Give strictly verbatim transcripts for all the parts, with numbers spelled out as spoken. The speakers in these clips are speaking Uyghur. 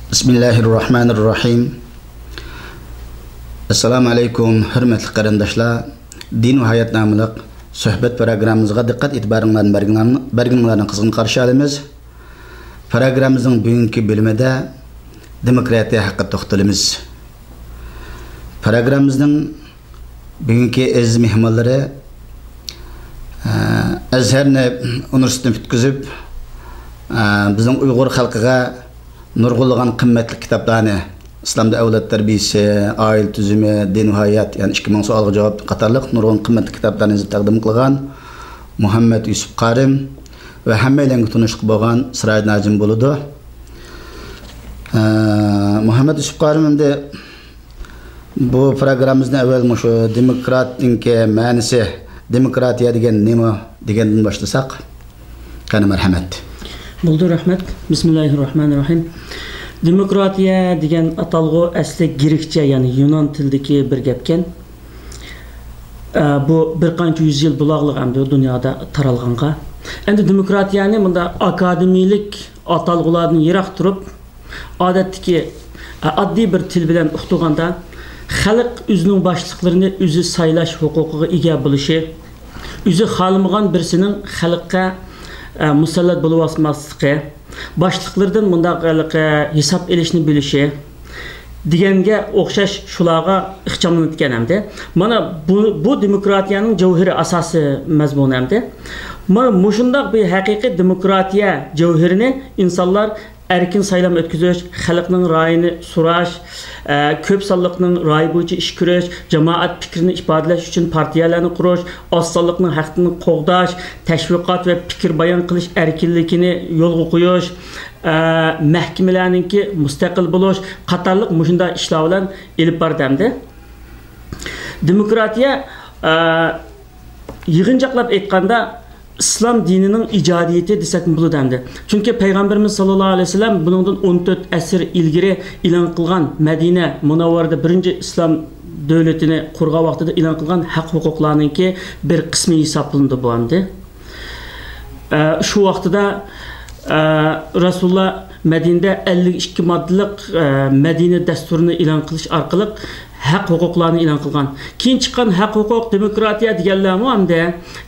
بىسمىللاھىررەھمانىررەھىم. ئەسسالامۇ ئەلەيكۇم، ھۆرمەتلىك قېرىنداشلار. دىن ۋە ھايات ناملىق سۆھبەت پروگراممىمىزغا دىققەت ئېتىبارىڭلارنى بەرگىنىڭلارنى قىزغىن قارشى ئالىمىز. پروگراممىمىزنىڭ بۈگۈنكى بۆلۈمىدە دېموكراتىيە ھەققىدە توختىلىمىز. پروگراممىمىزنىڭ بۈگۈنكى ئەزىز مېھمانلىرى، ئە، ئەزھەرنى، ئۇنىۋېرسىتېتنى پۈتكۈزۈپ، ئە، بىزنىڭ ئۇيغۇر خەلقىگە نۇرغۇنلىغان قىممەتلىك كىتابلارنى، ئىسلامدا ئەۋلاد تەربىيىسى، ئائىلە تۈزۈمى، دىن ۋە ھايات، يەنى ئىككى مىڭ سوئالغا جاۋاب قاتارلىق نۇرغۇن قىممەتلىك كىتابلارنى يېزىپ تەقدىم قىلغان مۇھەممەد يۈسۈپ قارىم ۋە ھەممەيلەنگە تونۇشلۇق بولغان سىراجىدىن ھاجىم بولىدۇ. ئە، مۇھەممەد يۈسۈپ قارىم ئەمدى بۇ پروگراممىمىزنى ئەۋۋەل مۇشۇ دېموكراتنىڭكى مەنىسى، دېموكراتىيە دېگەن نېمە دېگەندىن باشلىساق. قېنى، مەرھەمەت. بولدى، رەھمەت. بىسمىللاھىررەھمانىررەھىم. دېموكراتىيە دېگەن ئاتالغۇ ئەسلى گرېكچە، يەنى يۇنان تىلىدىكى بىر گەپكەن. ئە، بۇ بىر قانچە يۈز يىل بولاغلىق ئەمدى دۇنيادا تارالغانغا. ئەمدى دېموكراتىيەنى مۇنداق ئاكادېمىيلىك ئاتالغۇلاردىن يىراق تۇرۇپ، ئادەتتىكى، ئە، ئاددىي بىر تىل بىلەن ئۇقتۇرغاندا، خەلق ئۆزىنىڭ باشلىقلىرىنى ئۆزى سايلاش ھوقۇقىغا ئىگە بولۇشى، ئۆزى خالىمىغان بىرسىنىڭ خەلققە، ئە، مۇسەللەت بولۇۋاتماسلىقى، باشلىقلىرىدىن مۇنداق ھېلىقى ھېساب ئېلىشنى بىلىشى دېگەنگە ئوخشاش شۇلارغا ئىخچاملىنىدىكەن ئەمدى. مانا بۇ، بۇ دېموكراتىيەنىڭ جەۋھىرى، ئاساسىي مەزمۇنى ئەمدى. مانا مۇشۇنداق بىر ھەقىقىي دېموكراتىيە جەۋھىرىنى ئىنسانلار ئەركىن سايلام ئۆتكۈزۈش، خەلقنىڭ رايىنى سوراش، ئە، كۆپ سانلىقنىڭ رايى بويىچە ئىش كۆرۈش، جامائەت پىكرىنى ئىپادىلەش ئۈچۈن پارتىيەلەرنى قۇرۇش، ئاز سانلىقنىڭ ھەققىنى قوغداش، تەشۋىقات ۋە پىكىر بايان قىلىش ئەركىنلىكىنى يولغا قويۇش، ئە، مەھكىمىلەرنىڭكى مۇستەقىل بولۇش قاتارلىق مۇشۇنداق ئىشلار بىلەن ئېلىپ بارىدۇ ئەمدى. دېموكراتىيە، ئە، يىغىنچاقلاپ ئېيتقاندا، ئىسلام دىنىنىڭ ئىجادىيىتى دېسەكمۇ بولىدۇ ئەمدى. چۈنكى پەيغەمبىرىمىز ساللاللاھۇ ئەلەيھى ۋەسەللەم بۇنىڭدىن ئون تۆت ئەسىر ئىلگىرى ئېلان قىلغان، مەدىنە مۇنەۋۋەرىدە بىرىنچى ئىسلام دۆلىتىنى قۇرغان ۋاقتىدا ئېلان قىلغان ھەق ھوقۇقلارنىڭكى بىر قىسمى ھېسابلىنىدۇ بۇ ئەمدى. ئە، شۇ ۋاقتىدا، ئە، رەسۇلۇللا مەدىنىدە ئەللىك ئىككى ماددىلىق، ئە، مەدىنە دەستۇرىنى ئېلان قىلىش ئارقىلىق ھەق ھوقۇقلارنى ئېلان قىلغان. كېيىن چىققان ھەق ھوقۇق، دېموكراتىيە دېگەنلەرمۇ ئەمدى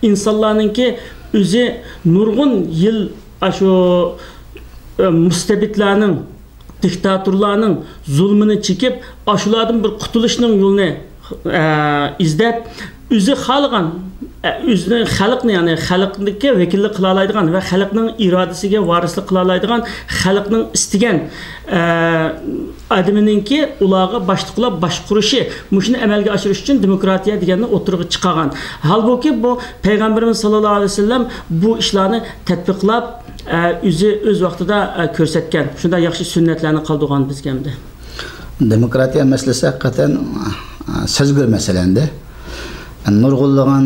ئىنسانلارنىڭكى ئۆزى نۇرغۇن يىل ئاشۇ، ئە، مۇستەبىتلەرنىڭ، دىكتاتورلارنىڭ زۇلمىنى چېكىپ، ئاشۇلاردىن بىر قۇتۇلۇشنىڭ يولىنى، ئە، ئىزدەپ، ئۆزى خالىغان، ئە، ئۆزىنىڭ خەلقنى، يەنى خەلقنىڭكى ۋەكىللىك قىلالايدىغان ۋە خەلقنىڭ ئىرادىسىگە ۋارىسلىق قىلالايدىغان، خەلقنىڭ ئىستىگەن، ئە، ئادىمىنىڭكى ئۇلارغا باشلىق قىلىپ باشقۇرۇشى، مۇشۇنى ئەمەلگە ئاشۇرۇش ئۈچۈن دېموكراتىيە دېگەننى ئوتتۇرىغا چىقارغان. ھالبۇكى، بۇ پەيغەمبىرىمىز ساللاللاھۇ ئەلەيھى ۋەسەللەم بۇ ئىشلارنى تەتبىقلاپ، ئە، ئۆزى ئۆز ۋاقتىدا، ئە، كۆرسەتكەن، شۇنداق ياخشى سۈننەتلەرنى قالدۇرغان بىزگە ئەمدى. دېموكراتىيە مەسىلىسى ھەقىقەتەن، ئە، سەزگۈر مەسىلە ئەمدى. نۇرغۇنلىغان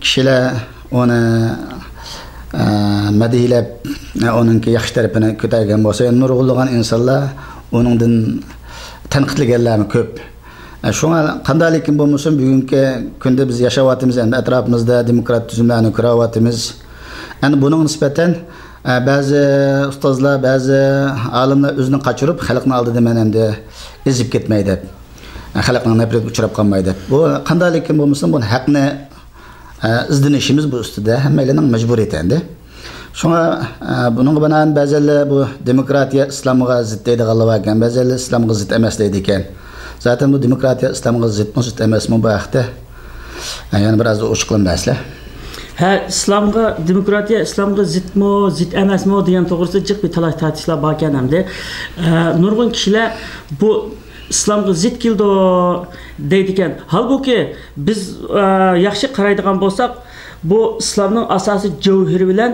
كىشىلەر ئۇنى، ئە، مەدھىيلەپ، ئە، ئۇنىڭكى ياخشى تەرىپىنى كۆتەرگەن بولسا، نۇرغۇنلىغان ئىنسانلار ئۇنىڭدىن تەنقىدلىگەنلەرمۇ كۆپ. ئە، شۇڭا قانداقلىكىن بولمىسۇن، بۈگۈنكى كۈندە بىز ياشاۋاتىمىز، ئەمدى ئەتراپىمىزدا دېموكرات تۈزۈملەرنى كۆرۈۋاتىمىز. ئەمدى بۇنىڭغا نىسبەتەن، ئە، بەزى ئۇستازلار، بەزى ئالىملار ئۆزىنى قاچۇرۇپ، خەلقنىڭ ئالدىدا مەن ئەمدى ئېزىپ كەتمەي دەپ، ئە، خەلقنىڭ نەپرىتىگە ئۇچراپ قالماي دەپ. بۇ قانداقلىكىن بولمىسۇن، بۇ ھەقنى، ئە، ئىزدىنىشىمىز بۇ ئۈستىدە ھەممەيلەننىڭ مەجبۇرىيىتى ئەمدى. شۇڭا، ئە، بۇنىڭغا بىنائەن بەزىلەر بۇ دېموكراتىيە ئىسلامغا زىت دەيدىغانلار باركەن، بەزىلەر ئىسلامغا زىت ئەمەس دەيدىكەن. زاتەن بۇ دېموكراتىيە ئىسلامغا زىتمۇ، زىت ئەمەسمۇ بۇ ھەقتە، ئە، يەنە بىر ئاز ئوچۇقلىنىپ بەرسىلەر. ھە، ئىسلامغا، دېموكراتىيە ئىسلامغا زىتمۇ، زىت ئەمەسمۇ دېگەن توغرىسىدا جىق بىر تالاش تارتىشلار باركەن ئەمدى. ئە، نۇرغۇن كىشىلەر بۇ ئىسلامغا زىت كېلىدۇ دەيدىكەن. ھالبۇكى، بىز، ئە، ياخشى قارايدىغان بولساق، بۇ ئىسلامنىڭ ئاساسىي جەۋھىرى بىلەن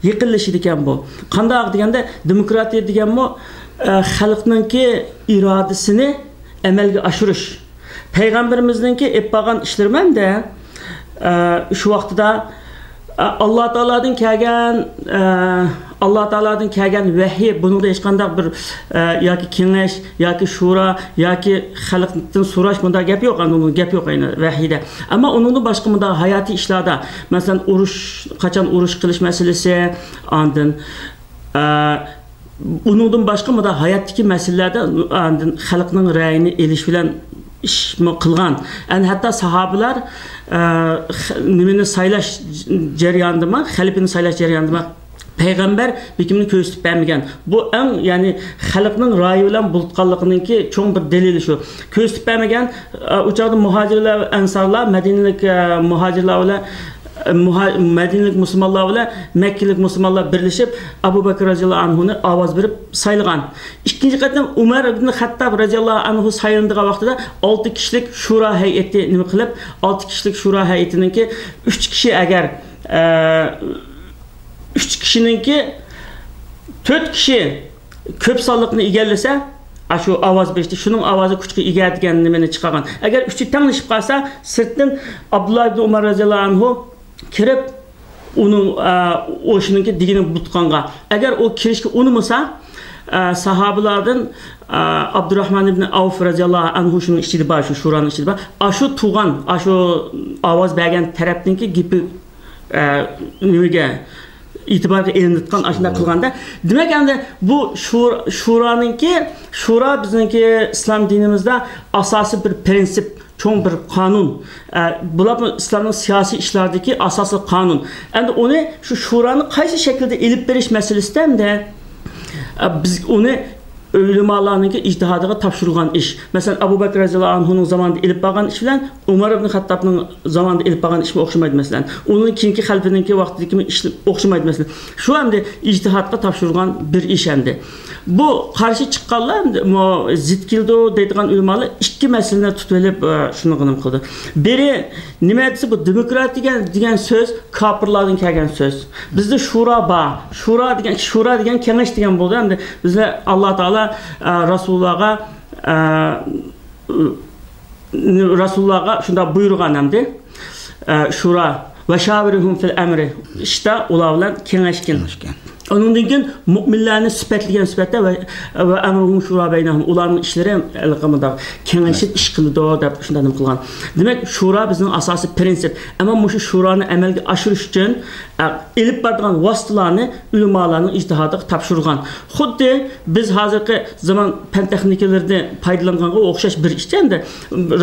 يېقىنلىشىدىكەن بۇ. قانداق دېگەندە، دېموكراتىيە دېگەنمۇ، ئە، خەلقنىڭكى ئىرادىسىنى ئەمەلگە ئاشۇرۇش. پەيغەمبىرىمىزنىڭكى ئېلىپ بارغان ئىشلىرى مەندە، ئە، شۇ ۋاقتىدا، ئە، ئاللا تائالادىن كەلگەن، ئە، ئاللا تائالادىن كەلگەن ۋەھىي، بۇنىڭدا ھېچقانداق بىر، ئە، ياكى كېڭەش، ياكى شورا، ياكى خەلقتىن سوراش، بۇنداق گەپ يوق، ئاندىن گەپ يوق، يەنى ۋەھىيدە. ئەمما ئۇنىڭدىن باشقا مۇنداق ھاياتىي ئىشلاردا، مەسىلەن، ئۇرۇش، قاچان ئۇرۇش قىلىش مەسىلىسى، ئاندىن، ئە، ئۇنىڭدىن باشقا مۇنداق ھاياتتىكى مەسىلىلەردە ئاندىن خەلقنىڭ رەيىنى ئېلىش بىلەن ئىشمۇ قىلغان. ئەنە ھەتتا ساھابىلار، ئە، خ-، نېمىنى سايلاش جەريانىدىمۇ، خەلىپىنى سايلاش جەريانىدىمۇ پەيغەمبەر بېكىمنى كۆرسىتىپ بەرمىگەن. بۇ ئەڭ، يەنى خەلقنىڭ رايى بىلەن بولۇتقانلىقىنىڭكى چوڭ بىر دەلىلى شۇ. كۆرسىتىپ بەرمىگەن. ئە، ئۇ چاغدا مۇھاجىرلار، ئەنسارلار، مەدىنىلىك، ئە، مۇھاجىرلار بىلەن، ئە، مۇھا-، مەدىنىلىك مۇسۇلمانلار بىلەن مەككىلىك مۇسۇلمانلار بىرلىشىپ ئەبۇ بەكرى رەزىياللاھۇ ئەنھۇنى ئاۋاز بېرىپ سايلىغان. ئىككىنچى قېتىم ئۇمەر ئىبن خەتتاب رەزىياللاھۇ ئەنھۇ سايلىنىدىغان ۋاقتىدا ئالتە كىشىلىك شۇرا ھەيئىتى نېمە قىلىپ، ئالتە كىشىلىك شۇرا ھەيئىتىنىڭكى ئۈچ كىشى ئەگەر، ئە، ئۈچ كىشىنىڭكى تۆت كىشى كۆپ سانلىقنى ئىگىلىسە، ئاشۇ ئاۋاز بېرىشتە شۇنىڭ ئاۋازى كۈچكە ئىگە دېگەن نېمىنى چىقارغان. ئەگەر ئۈچى تەڭلىشىپ قالسا، سىرتتىن ئابدۇللا ئىبن ئۇمەر رەزىياللاھۇ ئەنھۇ كىرىپ، ئۇنىڭ، ئە، ئۇ شۇنىڭكى دېگىنى بۇتقانغا. ئەگەر ئۇ كىرىشكە ئۇنىمىسا، ئە، ساھابىلاردىن، ئە، ئابدۇراھمان ئىبن ئەۋف رەزىياللاھۇ ئەنھۇ شۇنىڭ ئىچىدە بار، شۇ شۇرانىڭ ئىچىدە بار. ئاشۇ تۇغان، ئاشۇ ئاۋاز بەرگەن تەرەپنىڭكى گېپى، ئە، نېمىگە، ئېتىبارغا ئېلىنىدىغان ئاشۇنداق قىلغاندا. دېمەك، ئەمدى بۇ شۇر-، شۇرانىڭكى، شۇرا بىزنىڭكى ئىسلام دىنىمىزدا ئاساسىي بىر پرىنسىپ، چوڭ بىر قانۇن. ئە، بۇلار ئىسلامنىڭ سىياسىي ئىشلاردىكى ئاساسلىق قانۇن. ئەمدى ئۇنى، شۇ شۇرانى قايسى شەكىلدە ئېلىپ بېرىش مەسىلىسىدە ئەمدى، ئە، بىز ئۇنى ئۆلىمالارنىڭكى ئىجتىھادىغا تاپشۇرۇلغان ئىش. مەسىلەن، ئەبۇ بەكرى رەزىياللاھۇ ئەنھۇنىڭ زامانىدا ئېلىپ بارغان ئىش بىلەن ئۇمەر ئىبن خەتتابنىڭ زامانىدا ئېلىپ بارغان ئىشمۇ ئوخشىمايدۇ، مەسىلەن. ئۇنىڭ كېيىنكى خەلپىنىڭكى ۋاقتىدىكى ئىشى ئوخشىمايدۇ، مەسىلەن. شۇ ئەمدى ئىجتىھادقا تاپشۇرۇلغان بىر ئىش ئەمدى. بۇ قارشى چىققانلار، مۇ-، زىت كېلىدۇ دەيدىغان ئۆلىمالار ئىككى مەسىلىنى تۇتۇۋېلىپ، ئە، شۇنى غىنىم قىلدى. بىرى، نېمە دېسە، بۇ دېموكرات دېگەن، دېگەن سۆز كاپىرلاردىن كەلگەن سۆز. بىزدە شۇرا بار. شۇرا دېگەن، شۇرا دېگەن كېڭەش دېگەن بولدى. ئەمدى بىزلەر ئاللا تائالا، ئە، رەسۇلۇللاغا، ئە، رەسۇلۇللاغا شۇنداق بۇيرۇغان ئەمدى. ئە، شۇرا، «ۋەشاۋىرھۇم فىل ئەمرى»، ئىشتا ئۇلار بىلەن كېڭەشكىن. كېڭەشكىن. ئۇنىڭدىن كېيىن مۆمىنلەرنى سۈپەتلىگەن سۈپەتتە، «ۋە، ۋە ئەمرۇھۇم شۇرا بەينەھۇم»، ئۇلارنىڭ ئىشلىرى ھېلىقى مۇنداق كېڭەشىپ ئىش قىلىدۇ دەپ شۇنداق نېمە قىلغان. دېمەك، شۇرا بىزنىڭ ئاساسىي پرىنسىپ. ئەمما مۇشۇ شۇرانى ئەمەلگە ئاشۇرۇش ئۈچۈن، ئە، ئېلىپ بارىدىغان ۋاسىتىلارنى ئۆلىمالارنىڭ ئىجتىھادىغا تاپشۇرغان. خۇددى بىز ھازىرقى زامان پەن تېخنىكىلىرىدىن پايدىلانغانغا ئوخشاش بىر ئىش ئەمدى.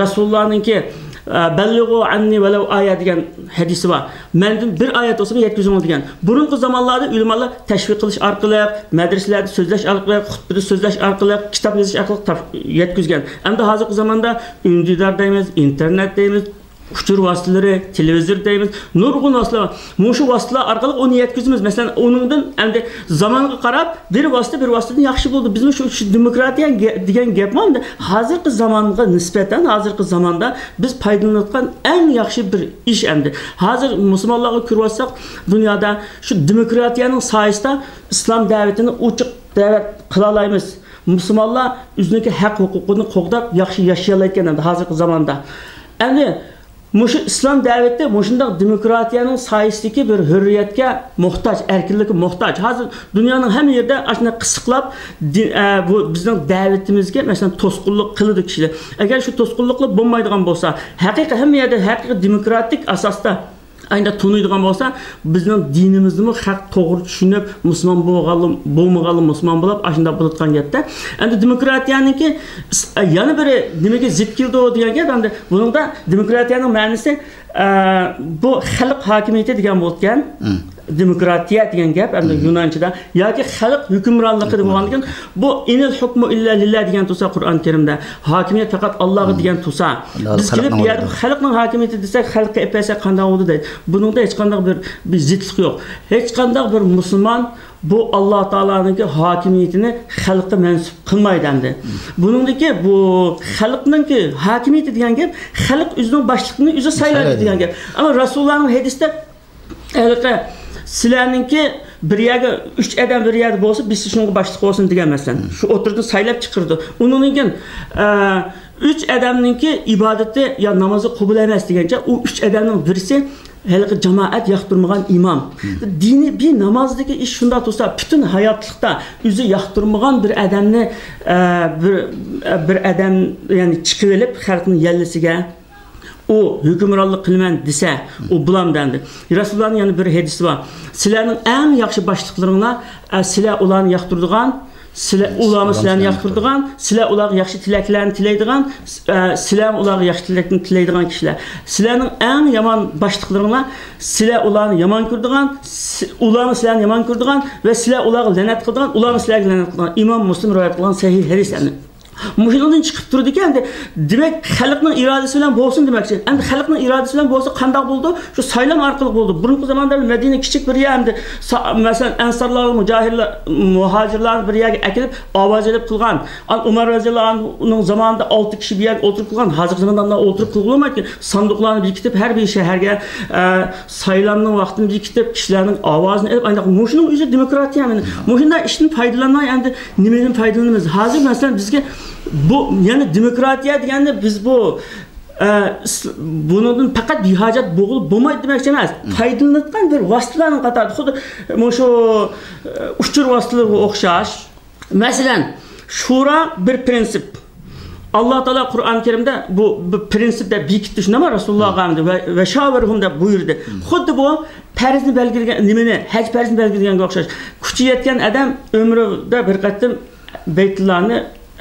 رەسۇلۇللانىڭكى، ئە، «بەللىغۇ ئەننى ۋەلەۋ ئايە» دېگەن ھەدىسى بار. «مەندىن بىر ئايەت بولسىمۇ يەتكۈزۈڭلار» دېگەن. بۇرۇنقى زامانلاردا ئۆلىمالار تەشۋىق قىلىش ئارقىلىق، مەدرىسىلەردە سۆزلەش ئارقىلىق، خۇتبىدە سۆزلەش ئارقىلىق، كىتاب يېزىش ئارقىلىق تاپ-، يەتكۈزگەن. ئەمدى ھازىرقى زاماندا ئۈندىدار دەيمىز، ئىنتېرنېت دەيمىز، ئۇچۇر ۋاسىتىلىرى، تېلېۋىزور دەيمىز، نۇرغۇن ۋاسىتىلەر بار. مۇشۇ ۋاسىتىلەر ئارقىلىق ئۇنى يەتكۈزىمىز. مەسىلەن، ئۇنىڭدىن ئەمدى زامانغا قاراپ بىر ۋاسىتە بىر ۋاسىتىدىن ياخشى بولدى. بىزمۇ شۇ، شۇ دېموكراتىيە گە-، دېگەن گەپمۇ ئەمدى ھازىرقى زامانغا نىسبەتەن، ھازىرقى زاماندا بىز پايدىلىنىۋاتقان ئەڭ ياخشى بىر ئىش ئەمدى. ھازىر مۇسۇلمانلارغا كۆرۈۋاتساق، دۇنيادا شۇ دېموكراتىيەنىڭ سايىسىدا ئىسلام دەۋىتىنى ئوچۇق دەۋەت قىلالايمىز. مۇسۇلمانلار ئۆزىنىڭكى ھەق ھوقۇقىنى قوغداپ، ياخشى ياشىيالايدىكەن ئەمدى ھازىرقى زاماندا. ئەمدى مۇشۇ ئىسلام دەۋىتى مۇشۇنداق دېموكراتىيەنىڭ سايىسىدىكى بىر ھۆررىيەتكە موھتاج، ئەركىنلىككە موھتاج. ھازىر دۇنيانىڭ ھەممە يېرىدە ئاشۇنداق قىسىقلاپ، دى-، ئە، بۇ بىزنىڭ دەۋىتىمىزگە، مەسىلەن، توسقۇنلۇق قىلىدۇ كىشىلەر. ئەگەر شۇ توسقۇنلۇقلار بولمايدىغان بولسا، ھەقىقىي ھەممە يەردە ھەقىقىي دېموكراتىك ئاساستا ئاينىدا تونۇيدىغان بولسا، بىزنىڭ دىنىمىزنىمۇ خەق توغرا چۈشىنىپ، مۇسۇلمان بولغانلا، بولمىغانلا مۇسۇلمان بولۇپ، ئاشۇنداق بولۇۋاتقان گەپتە. ئەمدى دېموكراتىيەنىڭكى، ئە، يەنە بىرى نېمىگە زىت كېلىدۇ دېگەن گەپ، ئەمدى بۇنىڭدا دېموكراتىيەنىڭ مەنىسى، ئە، بۇ خەلق ھاكىمىيىتى دېگەن بولىدىكەن. دېموكراتىيە دېگەن گەپ، ئەمدى يۇنانچىدا ياكى خەلق ھۆكۈمرانلىقى دېگەن بولغاندىكىن، بۇ «ئىنىل ھۇكمۇ ئىللا لىللا» دېگەن تۇرسا، قۇرئان كەرىمدە ھاكىمىيەت پەقەت ئاللاغا دېگەن تۇرسا، بىز كېلىپ بۇ يەردە خەلقنىڭ ھاكىمىيىتى دېسەك، خەلققە ئېلىپ بەرسەك قانداق بولىدۇ دەيدۇ. بۇنىڭدا ھېچقانداق بىر، بىر زىتلىق يوق. ھېچقانداق بىر مۇسۇلمان بۇ ئاللا تائالانىڭكى ھاكىمىيىتىنى خەلققە مەنسۇپ قىلمايدۇ ئەمدى. بۇنىڭدىكى بۇ خەلقنىڭكى ھاكىمىيىتى دېگەن گەپ، خەلق ئۆزىنىڭ باشلىقىنى ئۆزى سايلايدۇ دېگەن گەپ. ئەمما رەسۇلۇللانىڭ ھەدىستە ھېلىقى سىلەرنىڭكى بىر يەرگە ئۈچ ئادەم بىر يەردە بولسا، بىرسى شۇنىڭغا باشلىق بولسۇن دېگەن، مەسىلەن. شۇ ئوتتۇرىدىن سايلاپ چىقىرىدۇ. ئۇنىڭدىن كېيىن، ئە، ئۈچ ئادەمنىڭكى ئىبادىتى يا نامىزى قوبۇل ئەمەس دېگەنچە، ئۇ ئۈچ ئادەمنىڭ بىرسى ھېلىقى جامائەت ياقتۇرمىغان ئىمام. دىنىي بىر نامازدىكى ئىش شۇنداق تۇرسا، پۈتۈن ھاياتلىقتا ئۆزى ياقتۇرمىغان بىر ئادەمنى، ئە، بىر، بىر ئادەم، يەنى چىقىۋېلىپ خەلقنىڭ يەللىسىگە، ئۇ ھۆكۈمرانلىق قىلىمەن دېسە، ئۇ بولامدۇ ئەمدى؟ رەسۇلۇللانىڭ يەنە بىر ھەدىسى بار. سىلەرنىڭ ئەڭ ياخشى باشلىقلىرىڭلار، ئە، سىلەر ئۇلارنى ياقتۇرىدىغان، سىلەر، ئۇلارمۇ سىلەرنى ياقتۇرىدىغان، سىلەر ئۇلارغا ياخشى تىلەكلەرنى تىلەيدىغان، ئە، سىلەرمۇ ئۇلارغا ياخشى تىلەكنى تىلەيدىغان كىشىلەر. سىلەرنىڭ ئەڭ يامان باشلىقلىرىڭلار، سىلەر ئۇلارنى يامان كۆرىدىغان، سى-، ئۇلارمۇ سىلەرنى يامان كۆرىدىغان ۋە سىلەر ئۇلارغا لەنەت قىلىدىغان، ئۇلارمۇ سىلەرگە لەنەت قىلىدىغان. ئىمام مۇسلىم رىۋايەت قىلغان سەھىھ ھەدىس ئەمدى. مۇشۇنىڭدىن چىقىپ تۇرىدىكەن، دېمەك، خەلقنىڭ ئىرادىسى بىلەن بولسۇن دېمەكچى. ئەمدى خەلقنىڭ ئىرادىسى بىلەن بولسا قانداق بولىدۇ؟ شۇ سايلام ئارقىلىق بولىدۇ. بۇرۇنقى زاماندا مەدىنە كىچىك بىر يەر ئەمدى، سا-، مەسىلەن، ئەنسارلار، مۇجاھىدلار، مۇھاجىرلارنى بىر يەرگە ئەكېلىپ، ئاۋاز ئېلىپ قىلغان. ئان ئۇمار رەزىياللاھۇ ئەنھۇنىڭ زامانىدا ئالتە كىشى بىر يەرگە ئولتۇرۇپ قىلغان. ھازىرقى زاماندا ئۇنداق ئولتۇرۇپ قىلغىلى بولمايدىكەن. ساندۇقلارنى بېكىتىپ، ھەر بىر شەھەرگە، ئە، سايلامنىڭ ۋاقتىنى بېكىتىپ، كىشىلەرنىڭ ئاۋازىنى ئېلىپ، ئاينداق مۇشۇنىڭ ئۆزى دېموكراتىيە. مانا مۇشۇنداق ئىشتىن پايدىلانماي، ئەمدى نېمىدىن پايدىلىنىمىز؟ ھازىر، مەسىلەن، بىزگە بۇ، يەنى دېموكراتىيە دېگەندە بىز بۇ، ئە، ئىس-، بۇنىڭدىن پەقەت بىھاجەت بولغىلى بولمايدۇ دېمەكچى ئەمەس. پايدىلىنىۋاتقان بىر ۋاسىتىلەرنىڭ قاتارىدا، خۇددى مۇشۇ، ئە، ئۇچۇر ۋاسىتىلىرىغا ئوخشاش. مەسىلەن، شۇرا بىر پرىنسىپ. ئاللا تائالا قۇرئان كەرىمدە بۇ، بۇ پرىنسىپ دەپ بېكىتتى، شۇنداقمۇ؟ رەسۇلۇللاغا ئەمدى ۋە، ۋە شاۋىرھۇم دەپ بۇيرۇدى. خۇددى بۇ پەرزنى بەلگىلىگەن نېمىنى، ھەج پەرزنى بەلگىلىگەنگە ئوخشاش. كۈچى يەتكەن ئادەم ئۆمرىدە بىر قېتىم بەيتۇللانى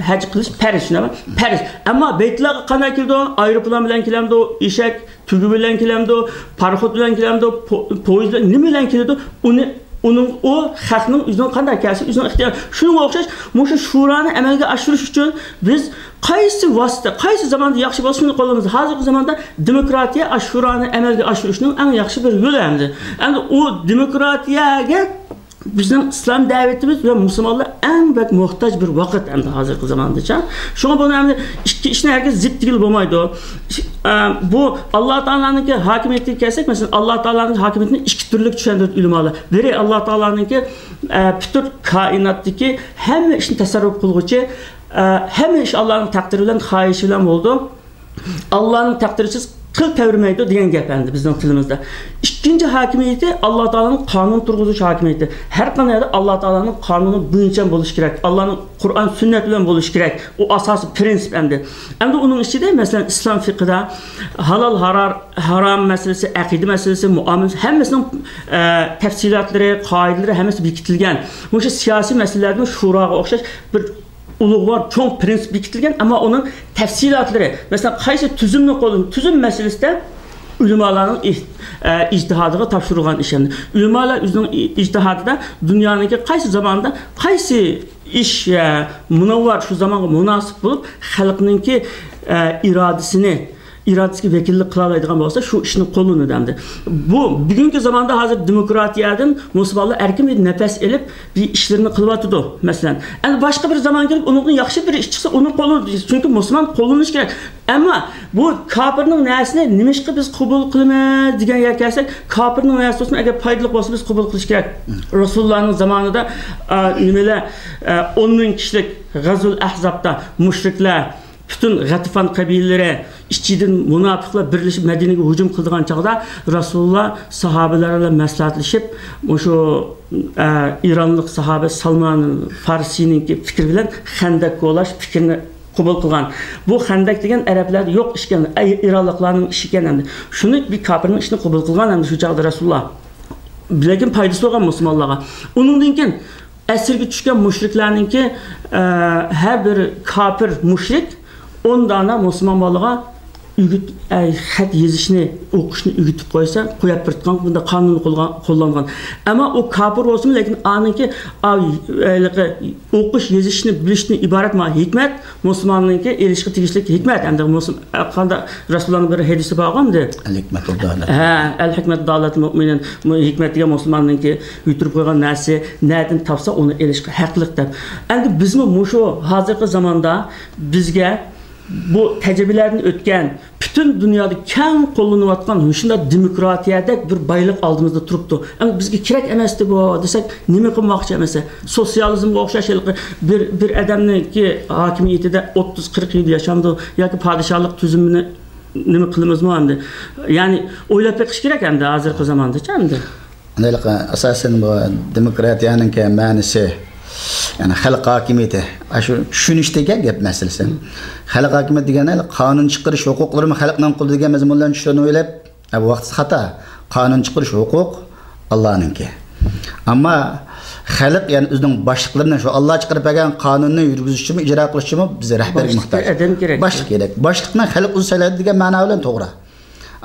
ھەج قىلىش پەرز، شۇنداقمۇ؟ پەرز. ئەمما بەيتۇللاغا قانداق كېلىدۇ؟ ئايروپىلان بىلەن كېلەمدۇ؟ ئېشەك، تۆگە بىلەن كېلەمدۇ، پاراخوت بىلەن كېلەمدۇ، پو-، پويىز بىلەن، نېمە بىلەن كېلىدۇ؟ ئۇنى، ئۇنىڭ، ئۇ خەقنىڭ ئۆزىنىڭ قانداق كەلسە، ئۆزىنىڭ ئىختىيارى. شۇنىڭغا ئوخشاش، مۇشۇ شۇرانى ئەمەلگە ئاشۇرۇش ئۈچۈن بىز قايسى ۋاسىتە، قايسى زاماندا ياخشى بولسا، شۇنى قوللىنىمىز. ھازىرقى زاماندا دېموكراتىيە، ئاشۇ شۇرانى ئەمەلگە ئاشۇرۇشنىڭ ئەڭ ياخشى بىر يولى ئەمدى. ئەمدى ئۇ دېموكراتىيەگە بىزنىڭ ئىسلام دەۋىتىمىز ۋە مۇسۇلمانلار ئەڭ بەك موھتاج بىر ۋاقىت ئەمدى ھازىرقى زاماندىچە. شۇڭا بۇنى ئەمدى ئىككى ئىشنى ھەرگىز زىت دېگىلى بولمايدۇ. ئە، بۇ ئاللا تائالانىڭكى ھاكىمىيىتىگە كەلسەك، مەسىلەن، ئاللا تائالانىڭ ھاكىمىيىتىنى ئىككى تۈرلۈك چۈشەندۈرىدۇ ئۆلىمالار. بىرى ئاللا تائالانىڭكى، ئە، پۈتۈن كائىناتتىكى ھەممە ئىشنى تەسەررۇپ قىلغۇچى، ئە، ھەممە ئىش ئاللانىڭ تەقدىرى بىلەن، خاھىشى بىلەن بولىدۇ. ئاللانىڭ تەقدىرىسىز قىل تەۋرىمەيدۇ دېگەن گەپ ئەمدى بىزنىڭ تىلىمىزدا. ئىككىنچى ھاكىمىيىتى ئاللا تائالانىڭ قانۇن تۇرغۇزۇش ھاكىمىيىتى. ھەر قانداق يەردە ئاللا تائالانىڭ قانۇنى بويىچە بولۇشى كېرەك. ئاللانىڭ قۇرئان سۈننەت بىلەن بولۇشى كېرەك. ئۇ ئاساسىي پرىنسىپ ئەمدى. ئەمدى ئۇنىڭ ئىچىدە، مەسىلەن، ئىسلام فىقھىدا ھالال، ھارار-، ھارام مەسىلىسى، ئەقىدە مەسىلىسى، مۇئامىلە، ھەممىسىنىڭ، ئە، تەپسىلاتلىرى، قائىدىلىرى ھەممىسى بېكىتىلگەن. مۇشۇ سىياسىي مەسىلىلەردىمۇ شۇراغا ئوخشاش بىر ئۇلۇغۋار چوڭ پرىنسىپ بېكىتىلگەن، ئەمما ئۇنىڭ تەپسىلاتلىرى، مەسىلەن، قايسى تۈزۈمنى قوللىنىش، تۈزۈم مەسىلىسىدە ئۆلىمالارنىڭ ئىھ-، ئە، ئىجتىھادىغا تاپشۇرۇلغان ئىش ئەمدى. ئۆلىمالار ئۆزىنىڭ ئى-، ئىجتىھادىدا دۇنيانىڭكى قايسى زاماندا قايسى ئىش، ئە، مۇنەۋۋەر، شۇ زامانغا مۇناسىپ بولۇپ، خەلقنىڭكى، ئە، ئىرادىسىنى، ئىرادىسىگە ۋەكىللىك قىلالايدىغان بولسا، شۇ ئىشنى قوللىنىدۇ ئەمدى. بۇ بۈگۈنكى زاماندا ھازىر دېموكراتىيەدىن مۇسۇلمانلار ئەركىن بىر نەپەس ئېلىپ، بىر ئىشلىرىنى قىلىۋاتىدۇ، مەسىلەن. ئەمدى باشقا بىر زامان كېلىپ، ئۇنىڭدىن ياخشى بىر ئىش چىقسا، ئۇنى قوللىنىدۇ. چۈنكى مۇسۇلمان قوللىنىشى كېرەك. ئەمما بۇ كاپىرنىڭ نەرسىنى نېمىشقا بىز قوبۇل قىلىمىز دېگەن يەرگە كەلسەك، كاپىرنىڭ نەرسىسى بولسۇن، ئەگەر پايدىلىق بولسا، بىز قوبۇل قىلىش كېرەك. رەسۇلۇللانىڭ زامانىدا، ئا، نېمىلەر، ئا، ئون مىڭ كىشىلىك غەزۋۇل ئەھزابتا مۇشرىكلار، پۈتۈن غەتىفان قەبىلىلىرى، ئىچىدىن مۇناپىقلار بىرلىشىپ مەدىنىگە ھۇجۇم قىلىدىغان چاغدا، رەسۇلۇللا ساھابىلەر بىلەن مەسلىھەتلىشىپ، مۇشۇ، ئە، ئىرانلىق ساھابە سالمان فارسىنىڭكى پىكرى بىلەن خەندەك كولاش پىكرىنى قوبۇل قىلغان. بۇ خەندەك دېگەن ئەرەبلەردە يوق ئىشكەن، ئەي، ئىرانلىقلارنىڭ ئىشىكەن ئەمدى. شۇنى بىر كاپىرنىڭ ئىشىنى قوبۇل قىلغان ئەمدى شۇ چاغدا رەسۇلۇللا. لېكىن پايدىسى بولغان مۇسۇلمانلارغا. ئۇنىڭدىن كېيىن ئەسىرگە چۈشكەن مۇشرىكلارنىڭكى، ئە، ھەر بىر كاپىر مۇشرىك ئون دانە مۇسۇلمان بالىغا ئۆگىت-، ئە، خەت يېزىشنى، ئوقۇشنى ئۆگىتىپ قويسا، قويۇپ بېرىدىغان بۇنداق قانۇننى قولغا-، قوللانغان. ئەمما ئۇ كاپىر بولسىمۇ، لېكىن ئانىڭكى، ئا، ھېلىقى ئوقۇش يېزىشنى بىلىشتىن ئىبارەت ما ھېكمەت، مۇسۇلماننىڭكى ئېلىشقا تېگىشلىك ھېكمەت. ئەمدى مۇسۇلم-، ئە، قانداق رەسۇلۇللانىڭ بىر ھەدىسى بارغۇ ئەمدى؟ ئەل ھېكمەتۇ دالەت. ھە، ئەل ھېكمەتۇ دالەتۇل مۇئمىنىن. مۇ-، ھېكمەت دېگەن مۇسۇلماننىڭكى يۈتۈرۈپ قويغان نەرسىسى، نەدىن تاپسا ئۇنى ئېلىشقا ھەقلىق دەپ. ئەمدى بىزمۇ مۇشۇ ھازىرقى زاماندا بىزگە بۇ تەجرىبىلەردىن ئۆتكەن، پۈتۈن دۇنيادا كەڭ قوللىنىۋاتقان مۇشۇنداق دېموكراتىيەدەك بىر بايلىق ئالدىمىزدا تۇرۇپتۇ. ئەمما بىزگە كېرەك ئەمەستى بۇ دېسەك، نېمە قىلماقچى ئەمەسە؟ سوتسىيالىزمغا ئوخشاش ھېلىقى بىر، بىر ئادەمنىڭكى ھاكىمىيىتىدە ئوتتۇز، قىرىق يىل ياشامدۇ ياكى پادىشاھلىق تۈزۈمىنى نېمە قىلىمىزمۇ ئەمدى؟ يەنى ئويلاپ بېقىش كېرەك ئەمدى ھازىرقى زاماندىچە ئەمدى. ھېلىقى ئاساسەن بۇ دېموكراتىيەنىڭكى مەنىسى، يەنى خەلق ھاكىمىيىتى، ئاشۇ چۈشىنىشتىكى گەپ مەسىلىسى. خەلق ھاكىمىيىتى دېگەن قانۇن چىقىرىش ھوقۇقلىرىمۇ خەلقنىڭ قولىدا دېگەن مەزمۇنلارنى چۈشىنىۋېلىپ، ئە، بۇ ۋاقىتتا خاتا. قانۇن چىقىرىش ھوقۇق ئاللانىڭكى. ئەمما خەلق، يەنى ئۆزىنىڭ باشلىقلىرىنى، شۇ ئاللا چىقىرىپ بەرگەن قانۇننى يۈرگۈزۈشىمۇ، ئىجرا قىلىشىمۇ بىز رەھبەرگە موھتاج. باشلىق ئادەم كېرەك. باشلىق كېرەك. باشلىقنى خەلق ئۆزى سايلايدۇ دېگەن مەنا بىلەن توغرا.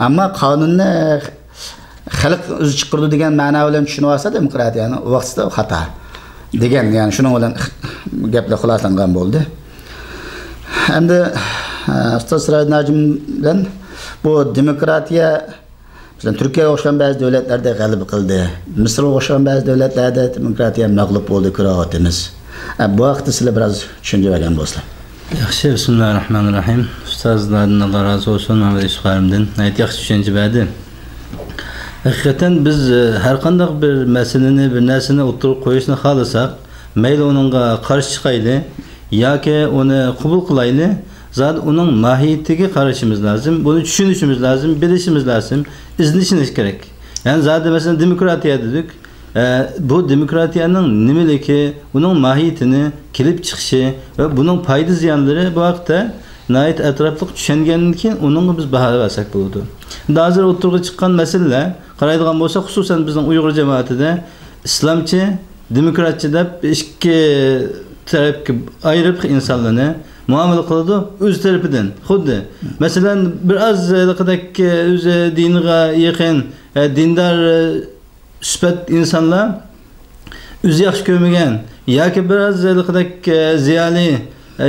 ئەمما قانۇننى خەلق ئۆزى چىقىرىدۇ دېگەن مەنا بىلەن چۈشىنىۋالسا، دېموكراتىيەنى ۋاقتىدا خاتا دېگەن، يەنى شۇنىڭ بىلەن گەپلەر خۇلاسىلانغان بولدى. ئەمدى، ئە، ئۇستاز سىراجىدىن ھاجىم بىلەن بۇ دېموكراتىيە، مەسىلەن، تۈركىيەگە ئوخشىغان بەزى دۆلەتلەردە غەلىبە قىلدى، مىسىرغا ئوخشىغان بەزى دۆلەتلەردە دېموكراتىيە مەغلۇپ بولدى، كۆرۈۋاتىمىز. ئە، بۇ ھەقتە سىلەر بىراز چۈشەنچە بەرگەن بولسىلا. ياخشى، بىسمىللاھىر راھمانىر راھىم. ئۇستاز نادىن، ئاللا رازى بولسۇن، مەمەت يۈسۈپ قارىمدىن ناھايىتى ياخشى چۈشەنچە بەردى. ھەقىقەتەن بىز، ئە، ھەر قانداق بىر مەسىلىنى، بىر نەرسىنى ئوتتۇرىغا قويۇشنى خالىساق، مەيلى ئۇنىڭغا قارشى چىقايلى ياكى ئۇنى قوبۇل قىلايلى، زادى ئۇنىڭ ماھىيىتىگە قارىشىمىز لازىم، بۇنى چۈشىنىشىمىز لازىم، بىلىشىمىز لازىم، ئىزدىنىشىمىز كېرەك. يەنى زادى مەسىلەن دېموكراتىيە دېدۇق. ئە، بۇ دېموكراتىيەنىڭ نېمىلىكى، ئۇنىڭ ماھىيىتىنى، كېلىپ چىقىشى ۋە بۇنىڭ پايدا زىيانلىرى بۇ ھەقتە ناھايىتى ئەتراپلىق چۈشەنگەندىن كېيىن ئۇنىڭغا بىز باھا بەرسەك بولىدۇ. ئەمدى ھازىر ئوتتۇرىغا چىققان مەسىلىلەر، قارايدىغان بولساق، خۇسۇسەن بىزنىڭ ئۇيغۇر جامائىتىدە ئىسلامچى، دېموكراتچى دەپ ئىككى تەرەپكە ئايرىپ ئىنسانلارنى مۇئامىلە قىلىدۇ ئۆز تەرىپىدىن. خۇددى، مەسىلەن، بىر ئاز ھېلىقىدەك ئۆزى دىنىغا يېقىن، ئە، دىندار، ئە، سۈپەت ئىنسانلار ئۆزى ياخشى كۆرمىگەن ياكى بىر ئاز ھېلىقىدەك، ئە، زىيالىي، ئە،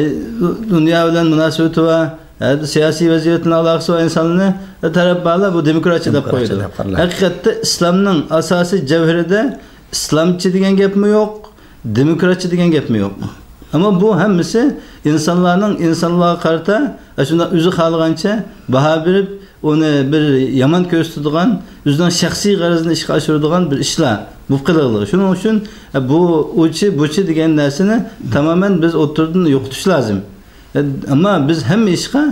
دۇنيا بىلەن مۇناسىۋىتى بار، ئە، سىياسىي ۋەزىيەتنىڭ ئالاقىسى بار ئىنسانلارنى، ئە، تەرەپ بارلار بۇ دېموكراتچى دەپ دېموكراتچى قويىدۇ. دەپ قارىلار. ھەقىقەتتە ئىسلامنىڭ ئاساسىي جەۋھىرىدە ئىسلامچى دېگەن گەپمۇ يوق، دېموكراتچى دېگەن گەپمۇ يوق. ئەمما بۇ ھەممىسى ئىنسانلارنىڭ ئىنسانلارغا قارىتا ئاشۇنداق ئۆزى خالىغانچە باھا بېرىپ، ئۇنى بىر يامان كۆرسىتىدىغان، ئۆزىنىڭ شەخسىي غەرىزىنى ئىشقا ئاشۇرىدىغان بىر ئىشلار بولۇپ قېلىۋاتىدۇ. شۇنىڭ ئۈچۈن، ئە، بۇ ئۇچى، بۇچى دېگەن نەرسىنى تامامەن بىز ئوتتۇرىدىن يوقىتىش لازىم. ئەمما بىز ھەممە ئىشقا،